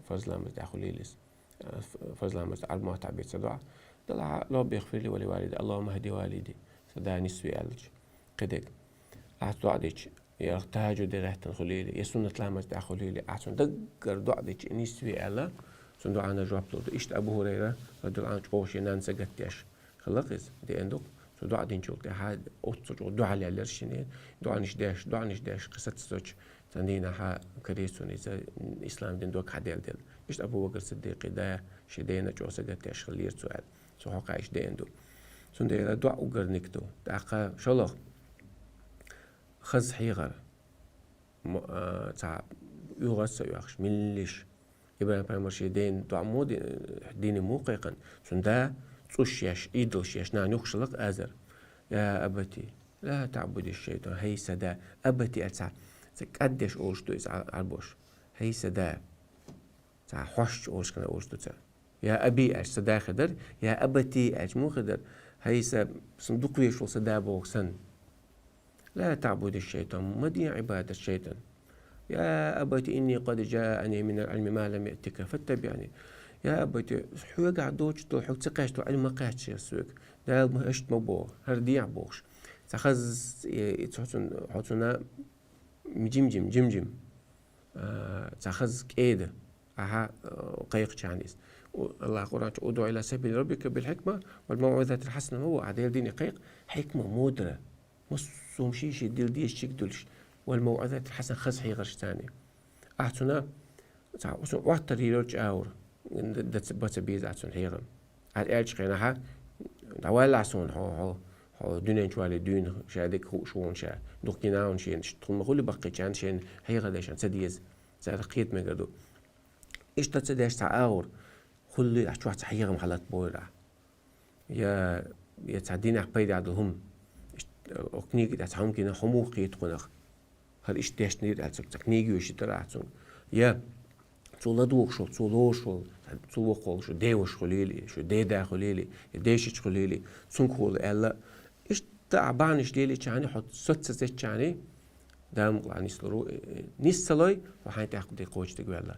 фарз ламаз тӀехь хуьлийла иза. А, ф-, фарз ламаз Ӏарбойн мотт бен ца доӀа. Далахь: «رب اغفر لي ولوالدي، اللهم اهد والدي». Сан да нисве аьлча. Кхидерг. Ахьа доӀа дича, я тахӀажжуд де гӀеттина хуьлийла, я суннат ламаз тӀехь хуьлийла, ахьа цунна даггара доӀа дича, и нисве аьлла, цунна доӀана жоп лур ду. Иштта Абу ХӀурайра, радияллаху Ӏанху, чӀогӀа шен нанна сагатдеш хилла-кх иза, деана ду-кх. Цо доӀа динчул тӀаьхьа оццул чӀогӀа дуьхьал яьллера шена, доӀанаш деш, доӀанаш деш, кхин саццочу цхьана дийнахь карийра цунна иза, ислам дин дог хьаделладелла. Иштта Абу Бакр Сиддикъан да шен дена чӀогӀа сагатдеш хиллера цо аьлла. Цо хьокъехь иштта деана ду. Цундела доӀа уггар дика ду. ТӀаккха шолгӀа, хаза хьехар. Мо-, а, цхьа оьгӀаз а ца оьхуш, меллаша. ИбрахӀим-пайхамар шен дена доӀа мо ди-, дина мо кхайкхина. Цуьнан да цӀуш еш, идолаш еш, нана юхкуш хилла-кх Азар. «يا أبت لا تعبد الشيطان». ХӀей сан да. «Абати» аьлча цхьа, цхьа кӀаддеш олуш ду иза Ӏа-, Ӏарбоша. «ХӀей сан да». Цхьа хьош олуш хилла олуш ду цара. «يا أبي» аьлча сан да хир дара, «يا أبت» аьлча муха хир дара? «ХӀей сан, сан дукха везаш волу сан да» бохург санна. «لا تعبد الشيطان», ма де Ӏибадат шайтӀан. «يا أبت إني قد جاءني من العلم ما لم يأتك فاتبعني». «يا أبت», хьоьгахь доцуш долу, хьоьга ца кхаьчна долу Ӏилма ма кхаьчна соьга. Дала ма, иштта ма боху, хӀара дехьа бохуш. Цхьа хаза, э, хьо цунна, хьо цунна жим-жим, жим-жим. А, цхьа хаза кӀеда, Ахьа, э, кхайкхачарна иза. У-, Аллахь Къуръан чу: «ادع إلى سبيل ربك بالحكمة والموعظة الحسنة», ма ву, ахьа Делан дине кхайкха, хьикма, мудра. Массо а хӀума ший-ший дила дезача чу дуллуш. «والموعظة الحسنة», хаза хьехарш царна. Ахьа цунна, цхьа, цунна Ӏоттар йийр йолча агӀор, д-, дац-, бац беза ахьа цунна хьехам. Ахьа аьлча хенахьа, дӀаваллахь суна, хьо, хьо, хьо дуьнен чу вале дуьйна, ша дика хууш ву хьуна ша, дукха гина ву хьуна шена, тхуна ма хуьлий баккхийчарна шена хьехар дешан ца деза, царах кхета мегар ду. Иштта ца деш цхьа агӀор, хуьлий ахьа чохь цхьа хьехам хьалатта бохура. Я, я цхьа динах пайда долу хӀума. Иштта, э, книга тӀехь цхьа хӀума гина, хьо муха кхета хьунах. ХӀара иштта дешнера аьлла, цу, цу книга йоьшуьйтура ахьа цунга. Я цо ладугӀуш волу, цо лоруш волу, цо воккха волу шун деваша хуьлийла, шун деда хуьлийла, я дешича хуьлийла, цуьнгахула аьлла. Иштта ахьа бахьанаш лелийчарна, хьо соццазечарна, Дала мукъалахь нислур ву, э, э, нис ца лой, хьо хьайн тӀехь де кхочушдерг ваьлла.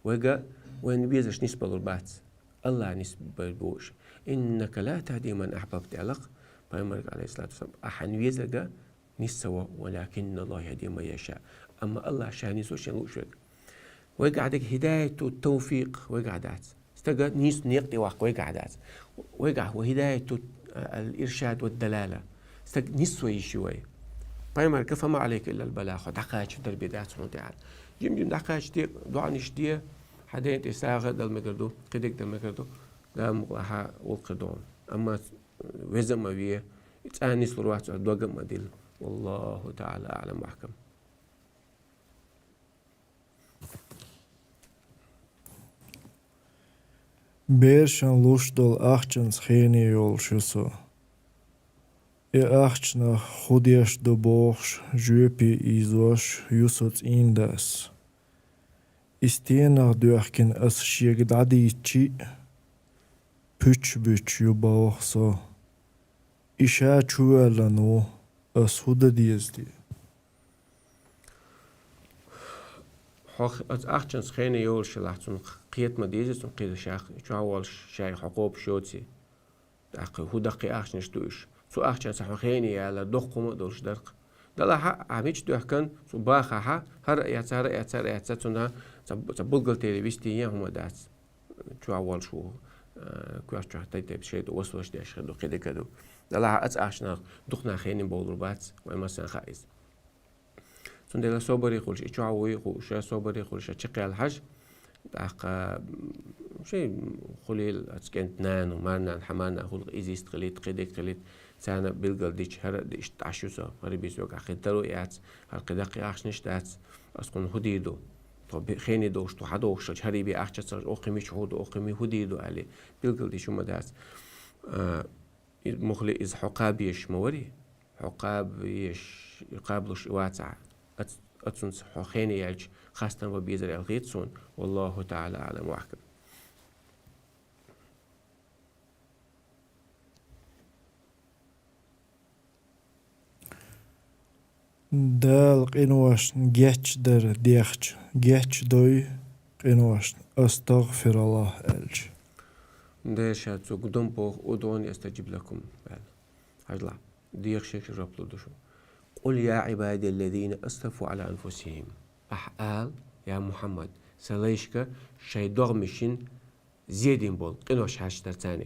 Вайга, вайна везарш нисбалур бац. Аллахь нисбар бу уьш. «إنك لا تهدي من أحببت», аьлла-кх пайхамарга, Ӏалайхиссалату вассалам, ахьа везарг нис ца во, «ولكن الله يهدي من يشاء». Амма Аллахь ша нисво шен лууш верг. Вайгахь дерг хӀидаяту тавфикъ вайгахь дац. Стага нийса некъа тӀе ваккха вайгахь дац. Вайгахь ва хӀидаяту, а, ал-иршад ва далала. Стаг нисво йиш ю вай. Пайхамарга: «فما عليك إلا البلاغ», хьо дӀакхачар дар бен дац хьуна тӀехь. Жим-жим дӀакхача де, доӀанаш де, хьан ден тӀе сагӀа а дала мегар ду, кхидерг дала мегар ду, Дала мукъалахь гӀуллакх хир ду хьуна. Амма веза а ма ве, цкъа а нислур вац, дог а ма дилла. والله تعالى أعلم وأحكم. Берашна луш долу ахчанца хене йолуш ю со. И ахчанах хӀун деш ду бохуш, жоьпе ийзош ю со цӀийнан дас. И стенах доьхкина аса шега дӀадийцчи а, пуьчча буьтуш ю боху со. И ша чувоьллина ву, аса хӀун дан деза те? Хьох аса ахчанца хене йолуш елахь, цунах кхета ма деза, цунна кхидӀа ша чохь волуш, шайга хьо кхобуш йоций. ТӀаккха хӀун даккхий ахчанаш ду уьш? Цу ахчанца хьо хене яьлла, доккха хӀума а долуш дара-кх. Делахь а, ахьа мича доьхкина, цу бахахь, хӀара а эцна, хӀара а эцна, хӀара а эцна, цунна ца, ца бухгалтере вистийна хӀума дац. Чохь волуш ву, э, коьрта чохь тайп-тайпа шайтӀа васвас деш хир ду, кхидерг а ду. Делахь а, аса ахчанах дукха нах хене бовлур бац, вай массарна хаьа иза. Цундела собаре хуьлуш, и чохь вуй хууш, собаре хуьлуш, чекхъяьлла хьажа. ТӀаккха, м, шайн хуьлийла аса кӀентан нана, марнана, хьан марнана хуьлу, иза йист хилийта, кхидерг хилийта, царна билгал дича, хӀара а ди иштта Ӏаш ю со, хӀара бийса вегахь кхин таро яц, хӀара кхин даккхий ахчанаш дац, аса кхунна хӀун дийр ду? Тхо бе-, хене долуш, тхо хьан долуш, хӀара бен ахча ца луш, окхи мича хьу ду, окхи ми хӀун дийр ду аьлла, билгал дича хӀума дац. А, И мухли иза хьо кхаба езаш ма варий? Хьо кхаба езаш, кхаба луш и вацахь, ац-, ацунца хьо хене яьлча, хастам бан безар аьлла хета суна. والله تعالى أعلم وأحكم. Дала къиношна гечдар дехча, гечдой къиношна, астагъфираллахӀ аьлча. Дера ша цу гудам боху, удӀуни астаджиб лакум аьлла. Хьажалахь, деха шега жоп лур ду шу. قل يا عبادي الذين أسرفوا على أنفسهم. Ахьа ала, я Мухьаммад, сан лайшка шайн догӀмашна зен дина болу къинош хьаштара царна.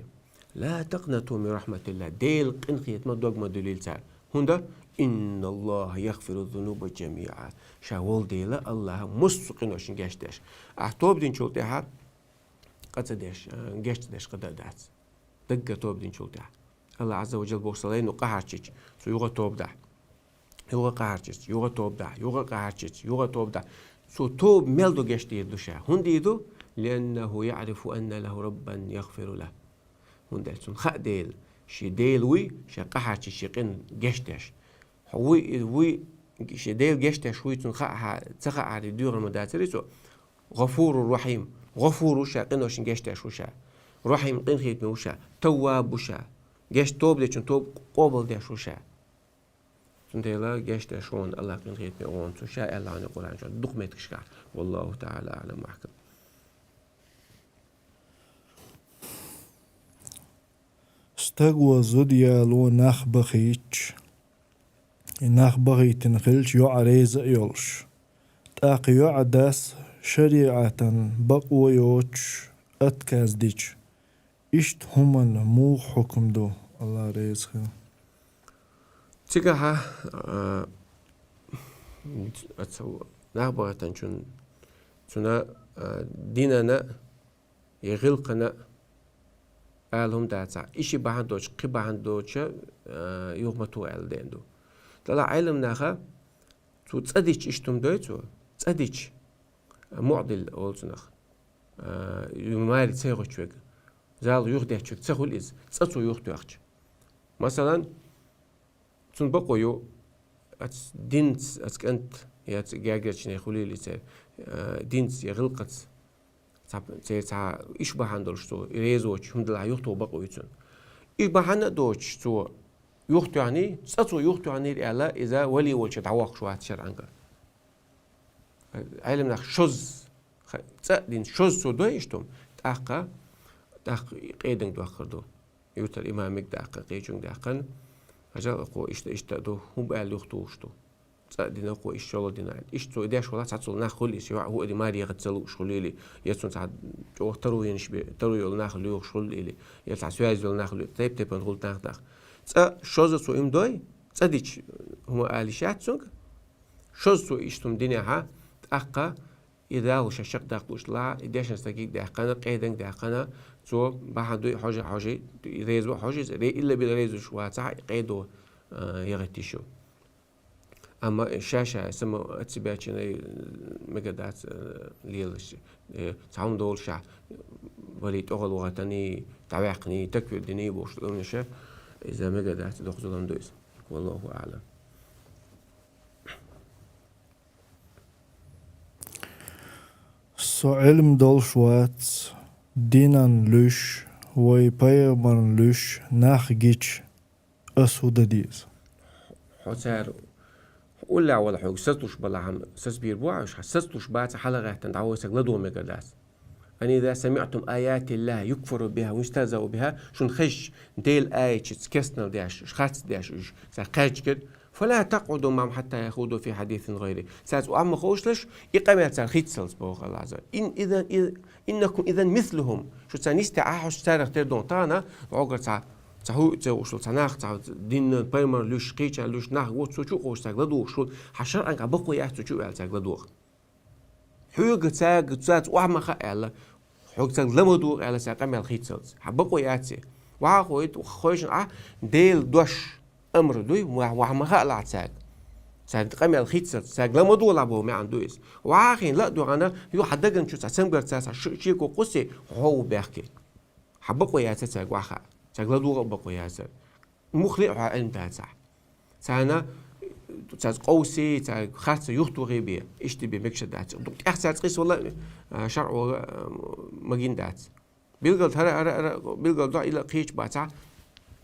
لا تقنطوا من رحمة الله. Делан къинхетамах дог ма дуьллийла цара. ХӀунда? إن الله يغفر الذنوب جميعا. Ша волу Дела, Аллахьа массо а къиношна гечдеш. Ахьа тоба динчул тӀаьхьа къа ца деш, а, геч ца деш къа дан дац. Даггара тоба динчул тӀаьхьа. Аллахь Ӏазза ва Джалла боху, сан лайно къахьарчича, цо юха тоба дахь. Юха къахьарчича, юха тоба дахь, юха къахьарчича, юха тоба дахь. Цо тоба мел ду гечдийр ду ша. ХӀунда дийр ду? لأنه يعرف أن له ربا يغفر له. ХӀунда аьлча цунна хаьа Дела. Шен Дела вуй, ша къахьарчича шен къин гечдеш. Хьо вуй, и вуй, шен Дела гечдеш вуй, цунна хаьа, ца хаьа, хӀара дуьйхьар ма дацарий цо. غفور رحيم. ГӀафур ву ша, къиношна гечдеш ву ша. Рахьим, къинхетаме ву ша. Тавваб ву ша. Геч тоба дечун тоба къобалдеш ву ша. Цундела гечдеш ву Аллахь, къинхетаме ву цо ша, аьлла Къуръан чохь дукха меттигашкахь. والله تعالى أعلم وأحكم. Стаго зуда яло нах бахийча, и нах бахийтина хилча, йоӀ реза а йолуш, тӀаккха йоӀа дас шариӀатан бакъо йоцуш отказ дича, иштта хӀуманна муха хьукам ду, АллахӀ реза хила? Цигахьа, а, ацу нах бахатанчун, цуна, а, динана я гӀилкхана ала хӀума дацахь. И ши бахьана доцуш, кхин бахьана доцуша, а, юха ма туху аьлла деана ду. Дала Ӏелам наха цо цӀа дича иштта хӀума дой цо, цӀа дича, а, муӀдил олу цунах. А, ю маре ца йогӀуч вега, зала юхадеттачуьг ца хуьлу иза, цӀа цо юхатоьхча. Масалан, цунна бакъо ю, аца динца, аца кӀант, я ца гергарчане хуьлийла церан, а, динца я гӀилкхаца, цхьа, церан цхьа иш бахьана долуш цо, и резочу, хӀума делахь юхатоха бакъо ю цунна. И бахьана а доцуш цо юхатоьхний, цӀа цо юхатоьхнийла аьлла, иза вали волчу дӀавоккхуш вац шарӀанга. Ӏелам нах шозза, ха-, цӀа а дина, шозза цо дой иштта хӀума, тӀаккха, тӀаккха къеданга доккхур ду. Юьртара имамиг даккха, кхечунга даьккхина, хьажал, акхо иштта, иштта ду, хӀун бу аьлла юхатухуш ду. ЦӀа а дина, акхо иштта шолгӀа дина аьлла. Иштта цо деш валахь, цхьацца нах хуьлу иза, юьхь хӀуъа ма регӀа ца лууш хуьлу или, я цунна цхьа чӀогӀа таро йинаш бе, таро йолу нах лоьхуш хуьлу или, я цхьа соьза йолу нах лоьху, тайп-тайпана хуьлу нах даха. ЦӀа шозза цо и хӀума дой, цӀа дича хӀума ала йиш яц цуьнга, шозза цо иштта хӀума динехьа, тӀаккха и дагӀо ша шакъ даккха лууш лахь, и дешна стагиг даьккхина, къеданга даьккхина, цо бахьана дуй хьожа, хьожий, реза ву хьожий, ре-, илла била реза вуш вацахь, и къедо, а, ягӀиттиш ю. Амма ша-ша, сама ацци баьччина, мега дац, а, лелаш, э, цхьа хӀума долуш ша, вали тӀогӀал вахатани, дӀаваьккхани, таквир дини бохуш, тӀе ша, иза мега дац, доккха зулам ду иза. Валлаху аӀлам. Со Ӏилма долуш вац, динан луьш, вай пайхамаран луьш нах гича, ас хӀун дан деза? Хьо цара уллехь вала хьоьга сацлуш балахьама, сацбийр бу Ӏаш, хьан сацлуш баца хьалагӀаьттина дӀавоьсаг ладогӀа мегар дац. أن إذا سمعتم آيات الله يكفر بها ويستهزأ بها, шуна хезча, Делан аятчица кестнал деш, харц деш уьш, цара кхаьчкира, فلا تقعدوا معهم حتى يخوضوا في حديث غيره. Цаьрца охьа ма ховшалаш, и къамел цара хийццалц боху АллахӀа. إن إذا، إنكم إذا مثلهم. Шу царна йисте Ӏа хьош царах тера догӀу. Тахана, вогӀар цхьа, цхьа хӀу-, ца вушал, цхьа нах, цхьа динна, пайхамар луьш, кхеча луьш, нах ву, цу чу кхочу цаьрга ладугӀуш ву, хьан шарӀанга бакъо яц цу чу ваьлла цаьрга ладугӀу. Хьоьга цаьрга, цаьрца охьа ма хаъ аьлла, хьоьга цаьрга ла ма дугӀу аьлла, цаьрга къамел хийццалц. Хьан бакъо яц и. Ваха хойт, хойшина Ӏа, Делан дош амр дуй, ва-, ваха ма хаалахь цаьрга. Цаьрга къамел хийццалц, цаьрга ла ма дугӀалахь боху маьӀна ду иза. Ваха хин ла а дуьгӀана, ю хьан дагана чу цхьа цамгарца цхьа ш-, шеко кхуссий, хьо ву бехке. Хьан бакъо яцара цаьрга ваха хаъ. Цаьрга ла дугӀа а бакъо яцара. Муххале а хьо Ӏилма дацахь. Царна, цаьрца къовсий, цаьрга харца юхатухий бе, иштта бе мегаш дац. Дукха тӀех цаьрца къийса вала, а, шарӀо, а, магийна дац. Билггал хӀара, хӀара, хӀара, билггал дуьхьа ила кхечу бацахь,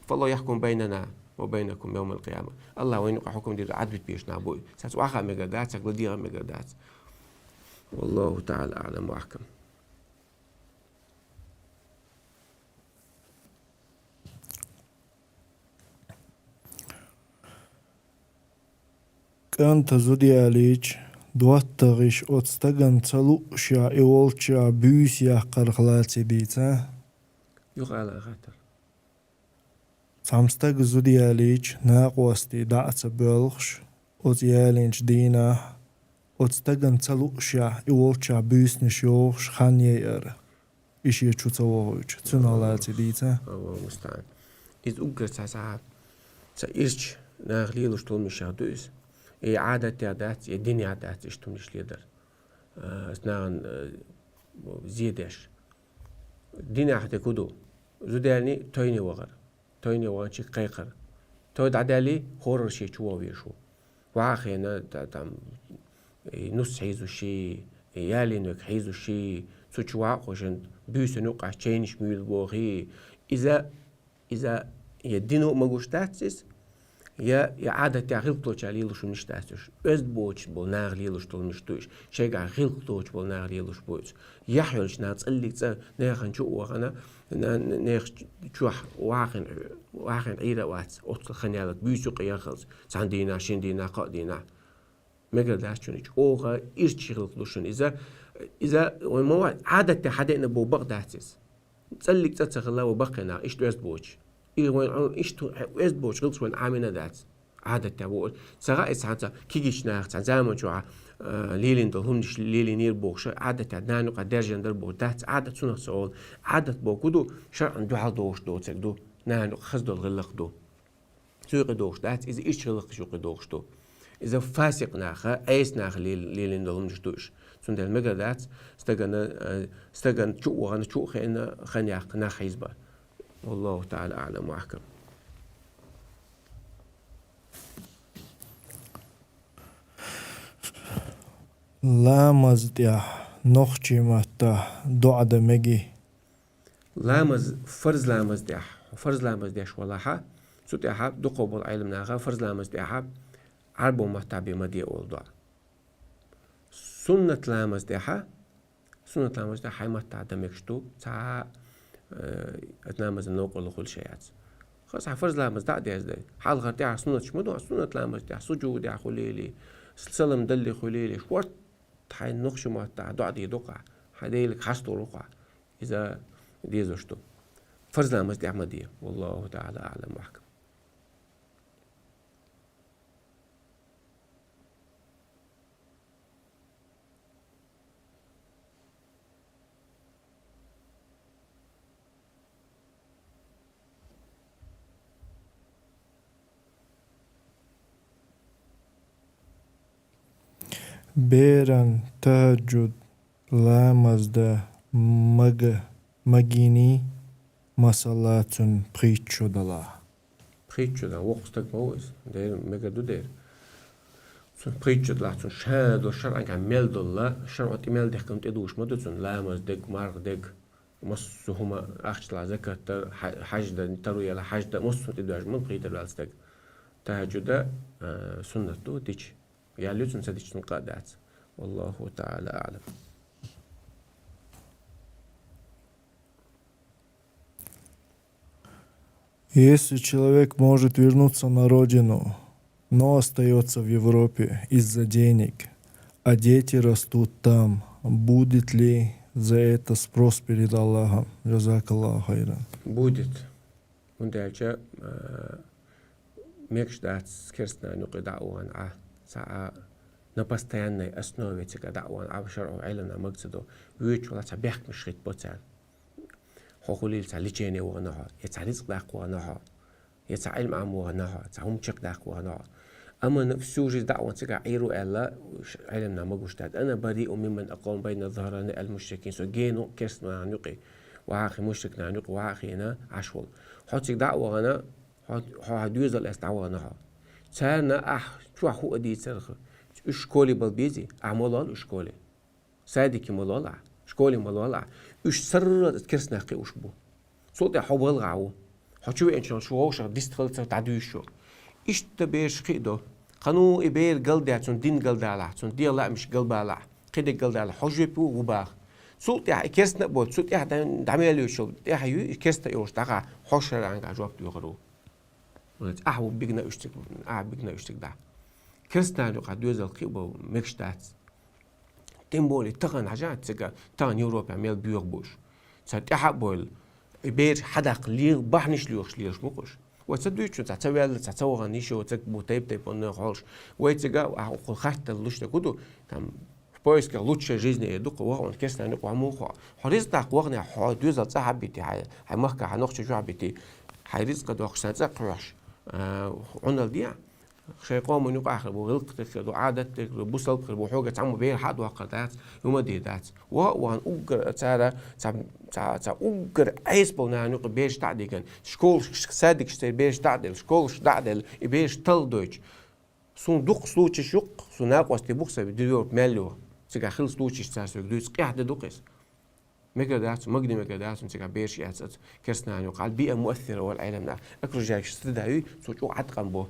فالله يحكم بيننا وبينكم يوم القيامة. АллахӀ вайна юкъахь хьукам дийр ду, Ӏадвит беш нах бу. Цаьрца охьа а мегар дац, цаьрга ладегӀа а мегар дац. والله تعالى أعلم وأحكم. КӀанта зуда ялийча, доттагӀаш оцу стагана ца луушехь, и волччехь буьйса яккхарх лаций дийца? Юха ала хаттар. Цхьана стага зуда ялийча, накъостий дӀа а ца боьлхуш, оцу ялийначу дийнахь, оцу стагана ца луушехь, и волччехь буьйсанаш йохуш хан яйара. И шен чу ца вогӀуьйтуш, цуьнан лаций дийца? Аллаху мустаӀан. Иза уггар цхьа сахьа, цхьа ирча наха лелаш долу мишах ду иза. И Ӏадатех дац, и динех дац, иштта хӀуманаш ледар. А, ас нахана, а, зе деш. Динехь де ку ду? Зудаьллий тойне вахар. Тойне ваханчий кхайкхар. Той дӀадаьллий, хӀоранна шен чу вогӀу везаш ву. Ваха хена, та-, там, и нус хьийзуш, и ялийна верг хьийзуш, цу чу ваха а кхушан, буьйсанна юкъахь чайнаш муьйлабохий. Иза, иза я дино а магуш дац иза, я, я Ӏадатехь гӀиллакх долчара лелаш хӀуманаш дац уьш. Оьзда боцуш болу наха лелаш долу хӀуманаш ду уьш. Шайгахь гӀиллакх доцуш болу наха лелаш бу иза. Яхь йолчу наха цӀаллиг цӀа нехан чу а вахана, на-, на-, нехан чохь вахина, вахина Ӏийра а вац, оццул хан ялат, буьйса юкъа яхалц, цхьана дийнахь, шина дийнахь, кхаа дийнахь. Мегар дац шуна, чӀогӀа ирча гӀиллакх ду шуна иза, Иза вайн ма вац, Ӏадатта хьадеана бо бакъ дац иза. ЦӀаллиг цӀа ца хилла ва баккхий нах, иштта оьзда боцуш. И вайн Ӏу-, иштта хье-, оьзда боцуш гӀилс вайн Ӏамина дац. Ӏадатта бу. Ца хаьа иза цхьацца кигича наха цхьа заман чохь, а, лелийна долу хӀуманаш лелийнера бохуш, Ӏадатта нана юкъа даьржина дара бохуш. Дац, Ӏадат цунах ца олу. Ӏадат боху ду, шаръан дуьхьал дохуш доцург ду. Нана юкъа хаза долу гӀиллакх ду. Цу юкъа дохуш дац, иза иштта гӀиллакхаш юкъа дохуш ду. Иза фасикъ наха, Ӏеса наха лел-, лелийна долу хӀуманаш ду уьш. Цундела мегар дац, стагана, э, стагана чу а вахана, чу а хиъна, хан яккха нах хьийзабар. Валлаху та'ала а'лам ва ахкам. Ламаз тӀехь нохчийн маттахь доӀа дан мегий? Ламаз, фарз ламаз тӀехь, фарз ламаз деш валахьа, цу тӀехьа дукхах болу Ӏелам наха фарз ламаз тӀехьа Ӏарбо маттахь бен ма де олу доӀа. Суннат ламаз тӀехьа, суннат ламаз тӀехьа хьайн маттахь дан мегаш ду, цхьа, э, ламазан новкъарло хуьлуш яц. Хаза хьан фарз ламаз дӀа а деза дай. Хьалхара тӀехьа суннаташ ма ду, суннат ламаз тӀехьа суджудехь хуьлийла, салам далле хуьлийла, шорт хьайн нохчийн маттахь доӀа де ду-кх, хьайн Деле хастор ву-кх. Иза дезаш ду. Фарз ламаз тӀехь ма де. Валлаху та'ала а'лам ва ахкам. Беран тахӀаджуд ламаз дан мага-, магийний, масала, цунна пхийтта шо далахь? Пхийтта шо далахь, воккха стаг ма ву иза. Дера, мегар ду дера. Цунна пхийтта шо далахь, цунна ша долу шаръангахь мел долула, шаръо тӀе мел дехкина тӀедугуш ма ду цунна, ламаз дерг, марха дерг, массо а хӀума, ахча лахь, закат дар, хьа-, хьаж дан, таро яла хьаж дан, массо а тӀедуьгуш ма ду пхийтта шо далахь стаг. ТахӀаджуд а, а, суннат ду дича. Ял ю цунна, ца дича цунна къа а дац. Валлаху та'ала а'лам. Если человек может вернуться на родину, но остаётся в Европе из-за денег, а дети растут там, будет ли за это спрос перед Аллахом? Джазакаллаху хайран. Будет. ХӀунда аьлча, а, мегаш дац керстанан юкъе дӀа а вахана Ӏа, цхьа а на постоянной основе цига дӀа а вахана Ӏа, шаръо Ӏелам нах мага ца до. Воьдуш валахь цхьа бехкамаш хӀитта бо царна. Хьо хуьлийла цхьа лечение вахана хьо, я цхьа рицкъ даккха вахана хьо, я цхьа Ӏилма Ӏамма вахана хьо, цхьа хӀума чекхдаккха вахана хьо. Амма на всю жизнь дӀа а вахана цига Ӏийр ву аьлла, Ӏелам нах магош дац. Ана бариун мимман акъама байна ззахӀрани ал-мушрикин. Со гена ву керстанан юкъе вахахь, мушрик нахана юкъе вахахь Ӏаш волу. Хьо цига дӀа а вахана, хьо, хьо хьан доьзал эцна дӀавахана хьо. Царна ахь чохь хӀуъа дийцарх, уьш школе бала безий, ахь ма лол уьш школе. Садике ма лол ахь, школе ма лол ахь. Уьш сарралц керстанех кхиош бу. Цул тӀаьхьа хьо балгӀа ву. Хьо чу веанчул шу вовшах дистхалцар дӀадуьйш шу. Иштта бераш кхиадо. Кхано и бер галдаьлча, цунна дин галдалахь, цунна дегӀан лаамаш галбалахь, кхидерг галдалахь, хьо жоьпе ву ву баха. Цул тӀаьхьа и керстан а боцу, цул тӀаьхьа дан-, дӀа мел йоьдуш йолу, тӀаьхьа юй, и керста йолуш дӀагӀа, хьо шаръангахь жоп доьхур ву. Ахь ву бигна уьш цига, ахь бигна уьш цига дӀа. Керстанан юкъахь доьзал кхиабо мегаш дац. Тем более тахана хьажа цига, тахана Европехь мел боьха бу уьш. Цара тӀаьхьа а бовлу, и бераш хьадаккха ле-, бахьанаш лоьхуш лелаш ма бу уьш. Вай ца дуьйцучу цхьа ца ваьлла, цхьа ца вахана йиш йолу цига бу тайп-тайпана хьолаш. Вай цига ахь укхул хаттал луш дерг хӀун ду, там, в поисках лучшей жизни эр ду-кх ваха, ван керстанан юкъа ван муха. Хьо ризкъ даккха вахана, хьо доьзал цӀа хьабитий, хьайн, хьайн махка хьан нохча чохь битий, хьайн ризкъа дохкуш сан цӀа кхоьхьуш, а, Ӏуналла де. Шайн къоман юкъахь бу гӀиллакх дерг ду, Ӏадат дерг ду, бусалба хир бу, хьоьга цхьамма бер хьа а доккхур дац, хӀума де дац. Ва, ван уггар цара, ца, ца, ца уггар Ӏеса болу нахана юкъа бераш дӀа а диган, школаш, садикаш церан бераш дӀа а делла, школаш дӀа а делла, и бераш талла дойтуш. Суна дукха случайш ю-кх, суна накъостий бу-кх сан дуьйцур мел ю. Цигахь хилла случайш цара соьга дуьйцу, къаьхьа де ду-кх иза. Мегар дац, магни мегар дац, цигахь бераш эцац, керстанан юкъахь. Хьал биа муассира вал Ӏелам нах. Окружающий среда ю, цо чӀогӀа Ӏаткъам бо.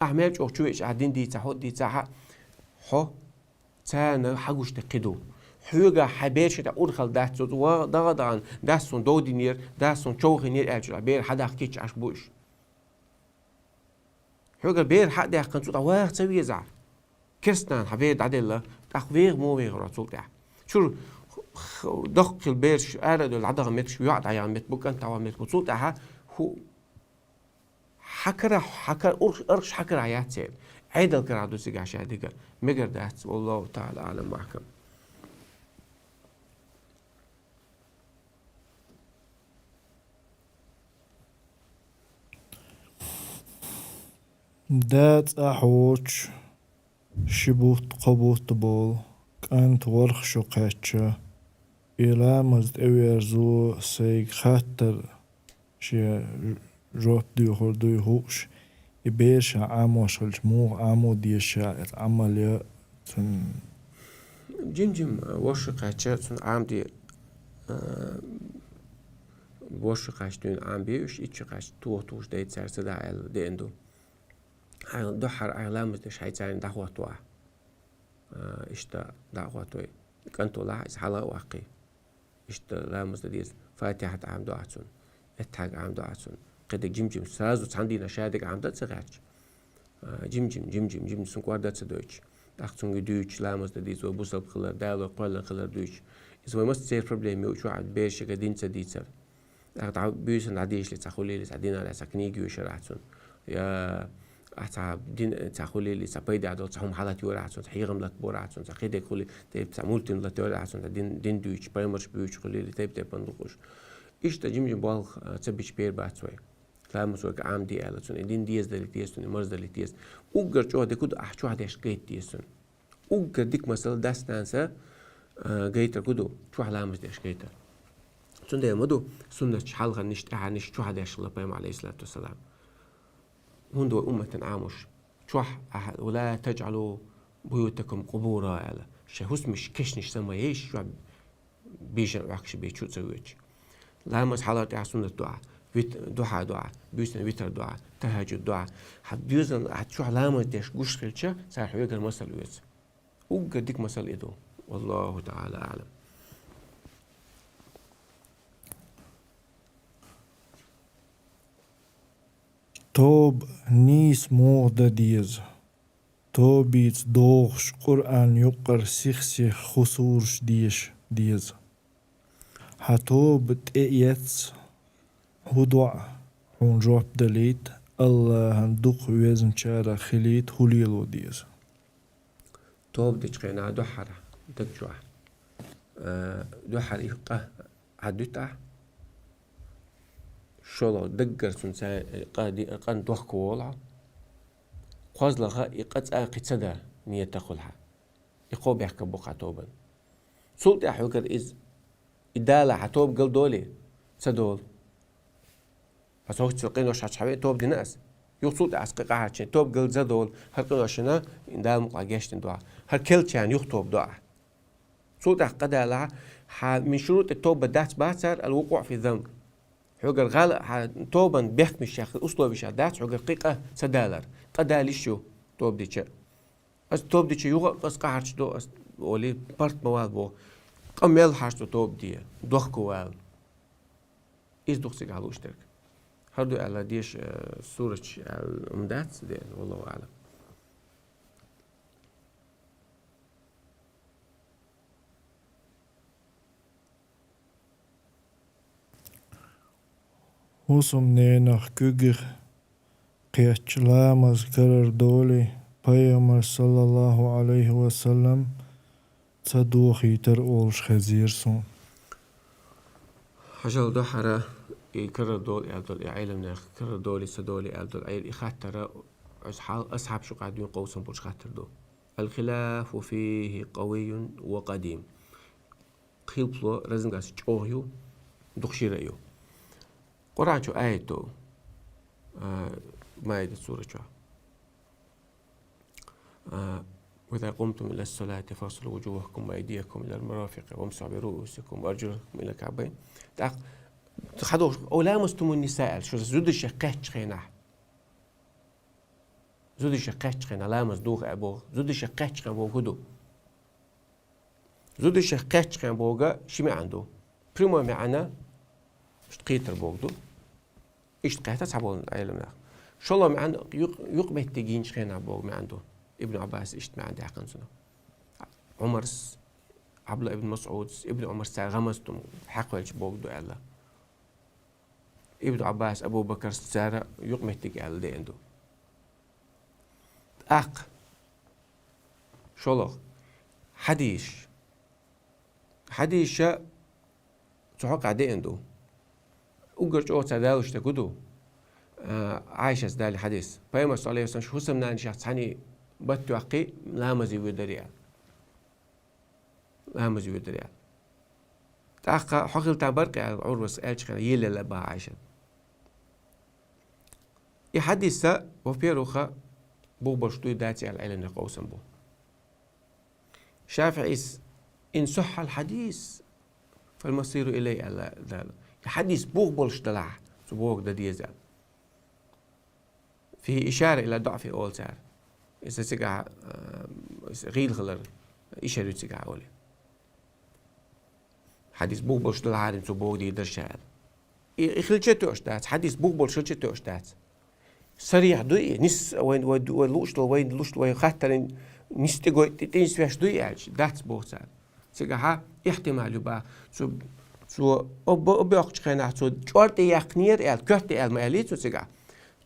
Ахь мел чӀогӀа чу веача, ахь дин дийца, хьо дийца, хьо, хьо царна хьагуш дерг кхин ду. Хьоьгахь хьайн бераш тӀехь урхалла дац, цо ва-, дагӀа-дагӀана, дас суна дов динера, дас суна чов хинера аьлча, бер хьадаккха кийча Ӏаш бу уьш. Хьоьгара бер хьа а даьккхина, цу тӀа ваха ца везахь. Керстанан хьан бер дӀаделла, ТӀаккха вегӀа мо вегӀаро цул тӀехьа. Чура х-, х-, доккха хила бераш ара а довла дӀадахьа меттигаш, йоӀ дӀаяхьа меттиг бу, кӀант дӀавахьа меттиг бу, цул тӀехьа хӀу-, хьакара, хьакара, урх-, аргӀаш хьакара яц церан. Ӏедал кара ду цигахь шадерг. Мегар дац, والله تعالى أعلم وأحكم. Да цӀа хьочу ши бутт, кхо бутт болу кӀант ворхӀ шо кхаьчча, и ламаз тӀеверзо сайга хаттар шен жоп доьхур дуй хууш, и бераш Ӏамош хилча, муха Ӏамо деза ша, эцу Ӏамал я цунна? Жим-жим, э, ворхӀ шо кхаьчча, цунна Ӏамаде, э, ворхӀ шо кхаьчча дуьйна Ӏамабе уьш, итт шо кхаьчча тоха тухуш дайта цара ца дахь аьлла деана ду. Хьайн дуьххьара Ӏайха ламаз деш хьайн царна дӀахӀотто ахь. А, иштта дӀа а хӀоттавой. КӀант волахь, иза хьала а ваккхий. Иштта ламаз дан деза. Фатихьат Ӏамадо ахь цунна. Эттахьаг Ӏамадо ахь цунна. Кхидерг жим-жим, сразу цхьана дийнахь шадерг Ӏамадан а ца гӀерташ. А, жим-жим, жим-жим, жим-жим, цунна кӀорда а ца дойтуш. ТӀаккха цуьнга дуьйцуш, ламаз дан деза, вай бусалба хилар, Дала вай кхоьллина хилар дуьйцуш. Иза вай массеран проблема ю, чохь берашка дин ца дийцар. ТӀаккха дӀа буьйсанна дӀадешале цхьа хуьлийла, цхьа динан, цхьа книга йоьшур ахь цунна. Я ахь цхьа дин, цхьа хуьлийла, цхьа пайда долу цхьа хӀума хьалатайора ахь цунна, цхьа хьехам латабора ахь цунна, цхьа кхидерг хуьлийла, тайпа цхьа мультфильм латайора ахь цунна, цхьа дин, дин дуьйцуш, пайхамарш буьйцуш хуьлийла, тайп-тайпана дукхуш. Иштта жим-жим болх, а, ца бича бер бац вай. Ламаз вайга Ӏамаде аьлла цунна, и дин деза далийта деза цунна, и марздалийта деза. Уггар чӀогӀа дика ду, ахь чохь деш гайта деза цунна. Уггар дика масал дас-нанас, а, гайтар хӀун ду, чохь ламаз деш гайтар. Цундела ма ду, суннаташ, хьалхарниш, тӀаьхьарниш чохь деш хилла пайхамар, алейхиссалату вассалам. ХӀунда вай умматан Ӏамош чохь ахьа, «ولا تجعلوا بيوتكم قبورا», аьлла. Шайн хӀусамаш кешнаш ца ма ейша, чохь бийшина Ӏохкуш бен чу а ца воьдуш. Ламаз хьалхара тӀехь суннат дуӀа, вит-, духьа дуӀа, буьйсанна витар дуӀа, тахӀажжуд дуӀа. Хьан доьзал, хьан чохь ламаз деш гуш хилча, цара хьоьгара масал оьцу. Уггар дика масал и ду. والله تعالى أعلم. Тоба нийса муха дан деза? Тобица догӀуш, Къуръан юккъара сих-сиха хӀу сураш деша деза? Хьан тоба тӀеэцна хӀу доӀа хьуна жоп далийта, Аллахьан дукха везначарах хилийта хӀу лело деза? Тоба дечу хенахь дуьххьара даг чохь, э, дуьххьара и къа хьадуьтахь, шолгӀа даггара цунна ца-, къа ди-, къа дохко волахь, кхозлагӀа и къа цӀа кхин ца дан нийят хуьлахь, и кхо бехк бу хьан тобан. Цул тӀаьхьа хьоьгара иза, и далахь хьан тоба галдолий? Ца долу. Аса хӀокхуьнца къинош хьаьчча хьан ве тоба дина ас? Юха цул тӀаьхьа ас къа къахьарчийн тоба галза долу, хӀара къиношна Дала мукъа гечдина дуьхьа. ХӀара келлачарна юха тоба до ахь. Цул тӀаьхьа къа далахь, хьан мин шурутӀи тоба дац бацара الوقوع في الذنب. Хьоьгара гӀала хьан тобан бехкамаш яххи, условиш дац хьоьгара кхин къа ца далар. Къа дала йиш ю тоба дича. Ас тоба дича юха ас къахьарча до ас олий, парт ма вала боху. Къа мел хьарчо тоба де, дохко вала. Иза ду-кх цигахь лууш дерг. ХӀара ду аьлла деша, э, сурача аьлла хӀума дац деана, والله أعلم. ХӀусамненах куьйгах кхечча ламаз карардолий, Пайхамар, саллаллаху Ӏалайхи ва саллам, ца дохийтар олуш хезира суна. Хьажал дуьххьара и карардолу аьлла долу, и Ӏеламнех карардолий, ца долий аьлла долу, Ӏел и хаттара, ас хьал, асхьаб шу къа дуьйна къовсам болуш хаттар ду. الخلاف فيه قوي وقديم. Кхин пхьо разногласи чӀогӀа ю, дукха шира а ю. Къуръан чу аят ду, а, Маида сура чохь. А, «وإذا قمتم إلى الصلاة فاغسلوا وجوهكم وأيديكم إلى المرافق وامسحوا برؤوسكم وأرجلكم إلى الكعبين». ТӀаккха хьадохуш, «أو لامستم النساء», аьлла, шу зудашех кхаьчча хенахь. Зудашех кхаьчча хенахь ламаз духа а боху. Зудашех кхаьчча хенахь боху хӀун ду? Зудашех кхаьчча хенахь боху ши маьӀна ду. Прямой маьӀна, иштта кхетар боху ду. Иштта кхетта цхьаболу Ӏеламнах. ШолгӀа маьӀна юкъ-, юкъаметтиг йинчу хенахь боху маьӀна ду. Ибн Ӏаббас иштта маьӀна даьккхина цунах. Ӏумарс, Ӏабдулла ибн МасӀудс, ибн Ӏумарс цара гӀамаз тум хьакхвелча богу ду аьлла. Ибн Ӏаббас, Абу Бакарс цара юкъ меттиг аьлла деана ду. ТӀаккха шолгӀа хьадисаш. Хьадисаш цу хьокъехь деана ду. Уггар чӀогӀа цара далуш дерг хӀун ду? А, Ӏайшас далийна хьадис. Пайхамар, саллаллаху Ӏалайхи ва саллам, шен хӀусамнанашех цхьаьний бат тоьхкий, ламазе воьдура аьлла. Ламазе воьдура аьлла. ТӀаккха хьо хила тарлу бакъ аьлла, Ӏурвас аьлча хьена елаелла баха Ӏайшат. И хьадис, во-первых, бух болуш дуй дац аьлла, Ӏеламнаха къовсам бу. ШафиӀис: «Ин сахьхьал хьадис, фал масиру илайхи», аьлла Дала. И хьадис бух болуш далахь, цу богу дан деза аьлла. «Фихи ишара ила дуӀфи», олу цара. Иза цигахь, а, иза гӀийла хилар ишара ю цигахь олий. Хьадис бух болуш далахьара цу богу дийр дара ша аьлла. И, и хилча а тоьуш дац, хьадис бух болуш хилча а тоьуш дац. Сарихь дуй и, нис вайн, вай, вай лууш долу, вайн луш, вайн хаттарийн нис тӀе гой-, тӀе-, тӀе нисвеш дуй аьлча, дац боху цара. Цигахьа ихтимал ю баха. Цу, цо обба-, оббоьккхучу хенахь цо чӀор тӀе яьккхинера аьлла, коьрта тӀе аьлла ма аьллий цо цигахь.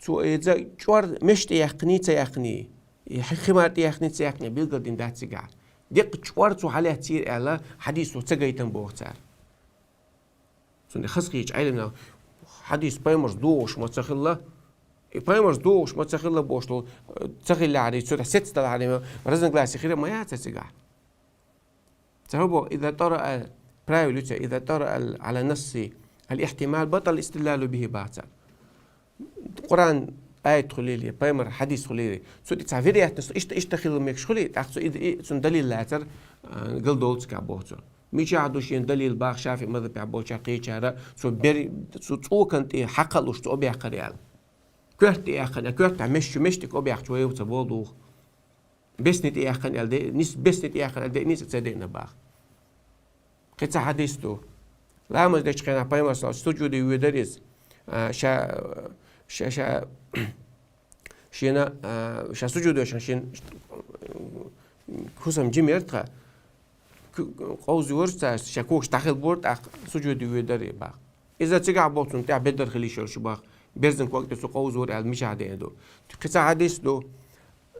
Цо иза чӀор меш тӀе яьккхиний, ца яьккхиний, и хи-, химар тӀе яьккхиний, ца яьккхиний билгал дина дац цигахь. Деккъа чӀор цо хьалаьццийра аьлла, хьадисо ца гайтина боху цара. Цундела хазахетачу Ӏеламнаха хьадис пайхамарс догӀуш ма ца хилла, и пайхамарс догӀуш ма ца хилла бохуш долу, э, ца хиллехьара, цу тӀехь сецца далахьара, разногласие хир а ма яц цигахь. Цара боху, иза тара, правил ю цара, иза тара ал-, ала насси ал-ихтимал, батал истиллалу бихи баха цара. Къуръан аят хуьлийла, пайхамар хьадис хуьлийла, цу тӀе цхьа вероятность, иштта, иштта хила мегаш хуьлий, тӀаккха цу и, и, цунна далил лацар, а, галдолу цигахь боху цо. Мичахь ду шена далил баха ШафиӀи мазхабехь болчара кхечара, цу бер-, цу цӀокан тӀе хьакха а луш, цу объяхкара аьлла. Коьрта тӀе яьккхина, коьртахь меш ю, меш тӀе объяхча вай ца боху духу. Бесни тӀе яьккхина аьлла де-, нис-, бесни тӀе яьккхина аьлла деънийца а ца деъна баха. Кхин цхьа хьадис ду. Ламаз дечу хенахь пайхамар саллаллаху алейхи ва саллям сужуде воьдура иза. А, ша, ша, ша, шена, а, ша сужуде вешан шен хӀусам жима яра тхан. Ку-, къовза йора цара, ша когаш дӀахила бора, тӀаккха сужуде воьдура баха. Иза цигахь боху цунна тӀехь бедар хила йиш йолуш баха. Берзан ког тӀе цо къовзора аьлла мичахь деана ду. Кхин цхьа хьадис ду.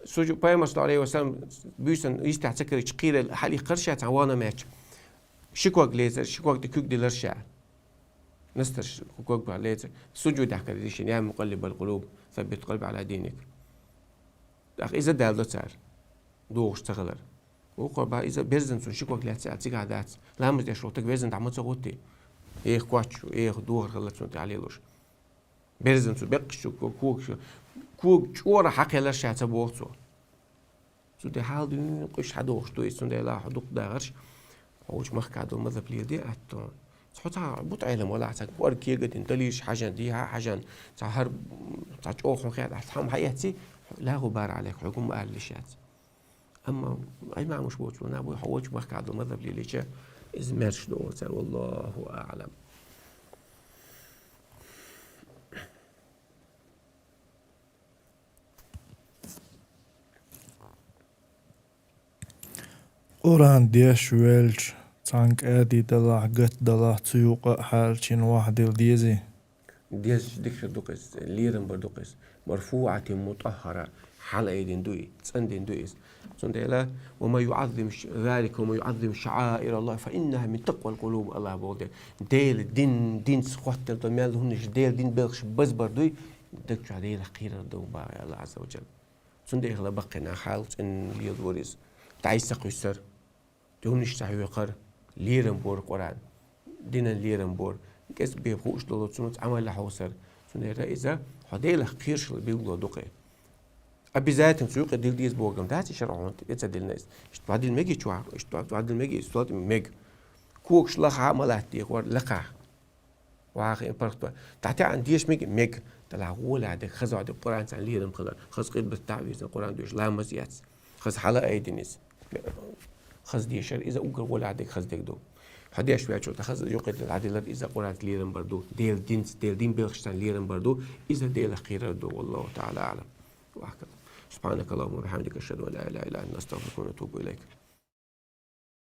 Сужу-, пайхамар саллаллаху алейхи ва саллям буьйсанна йистехь ца карийча кхийрал хьалаиккхира ша цхьа ванна меттехь. Ши ког лецира, ши ког тӀе куьг дилира ша. Настарш ког бахь лецира. Сужудехь карийра шена, я мукъаллибал къулуб, саббит къалби ала диник. ТӀаккха иза даьлла цара. ДогӀуш ца хилар. Вукхо баха иза берзан цунна ши ког лаьцна аьлла цигахь дац. Ламаз деш волу стаг берзан дӀа ма ца гӀоттий. Эха коч ю, эха дохар хилла цунна тӀе хьалелуш. Берзан цу беккхаш чу ко-, когаш, кога чӀора хьакхеллера ша ца боху цо. Цу тӀе хьал дуьйна къуьш хьадохуш ду иза, цундела хьо дукха дахарш, хьо волчу махкахь долу мазхаб леладе атта. Цхьа цхьа бутт Ӏелам валахь, цхьа кӀорга кега дина, далилаш хьажан, дехьа а хьажан, цхьа хӀара, цхьа чӀогӀа хьуна хетахь, цхьа хӀума хьаэцций, ла гӀубара Ӏалайк, хьоьга хӀума ала йиш яц. Амма Ӏимамаш боцу набой хьо волчу махкахь долу мазхаб лелийча, иза маьрша ду олу цара, валлаху аӀлам. Къуръан деш велча, цхьана кӀади далахь, гат далахь, цу юкъа а хьаьрчина вахь дила дезий? Дезачу дика хир ду-кх иза, лерам бар ду-кх иза. МарфуӀатин мутӀаххара, хьалаайдина ду и, цӀандина ду иза. Цундела, «ва ман юӀаззим ш-, залика ва ман юӀаззим шаӀаир Аллах, фа иннаха мин такъвал къулуб», Аллах боху де. Делан дин, динца хоттал долу мел хӀуманаш, Делан дин белхаш базбар дуй, даг чохь Делах кхерар ду, боху Аллах Азза ва Джалла. Цундела баккхий нах хьал цӀена леладора иза. ДӀасакхуьссура. Дуьхьалнаш цхьа хьоькхура, лерам бора Къуръан, динан лерам бора, кӀезиг бен хууш долу цунца Ӏамал хьовсара. Цундела иза хьо Делах кхераш хила билгало ду-кх. Обязательно цу юкъе дила деза бохург дац и шарӀо хьуна тӀе ца диллина иза. Иштта дӀадила мегий чохь, иштта дӀадила мегий, стол тӀе мега. Когаш лахахь а ма латта деза, лакхахь. Ваха и паргӀато. ДӀатаьӀна деша мега, мега. Делахь гӀолехь дерг, хазахь дерг, Къуръан царна лерам хилар. Хаза къилбат дӀа а вирзина, Къуръан доьшуш ламаз эцна. Хаза хьала айдина иза. Хаза дешар, иза уггар гӀолехь дерг, хаза дерг ду. Хьо деш ваьлчул тӀаьхьа хаза юкъе дӀадиллар, иза Къуръанца лерам бар ду. Делан динца, Делан дин белхаш царна лерам бар ду. Иза Делах кхерар ду. Валлаху таӀала аӀлам. Ва ахкам. Субханакаллахумма ва бихамдика, ашхаду ан ла илаха илла анта, астагфирука ва атубу илайк.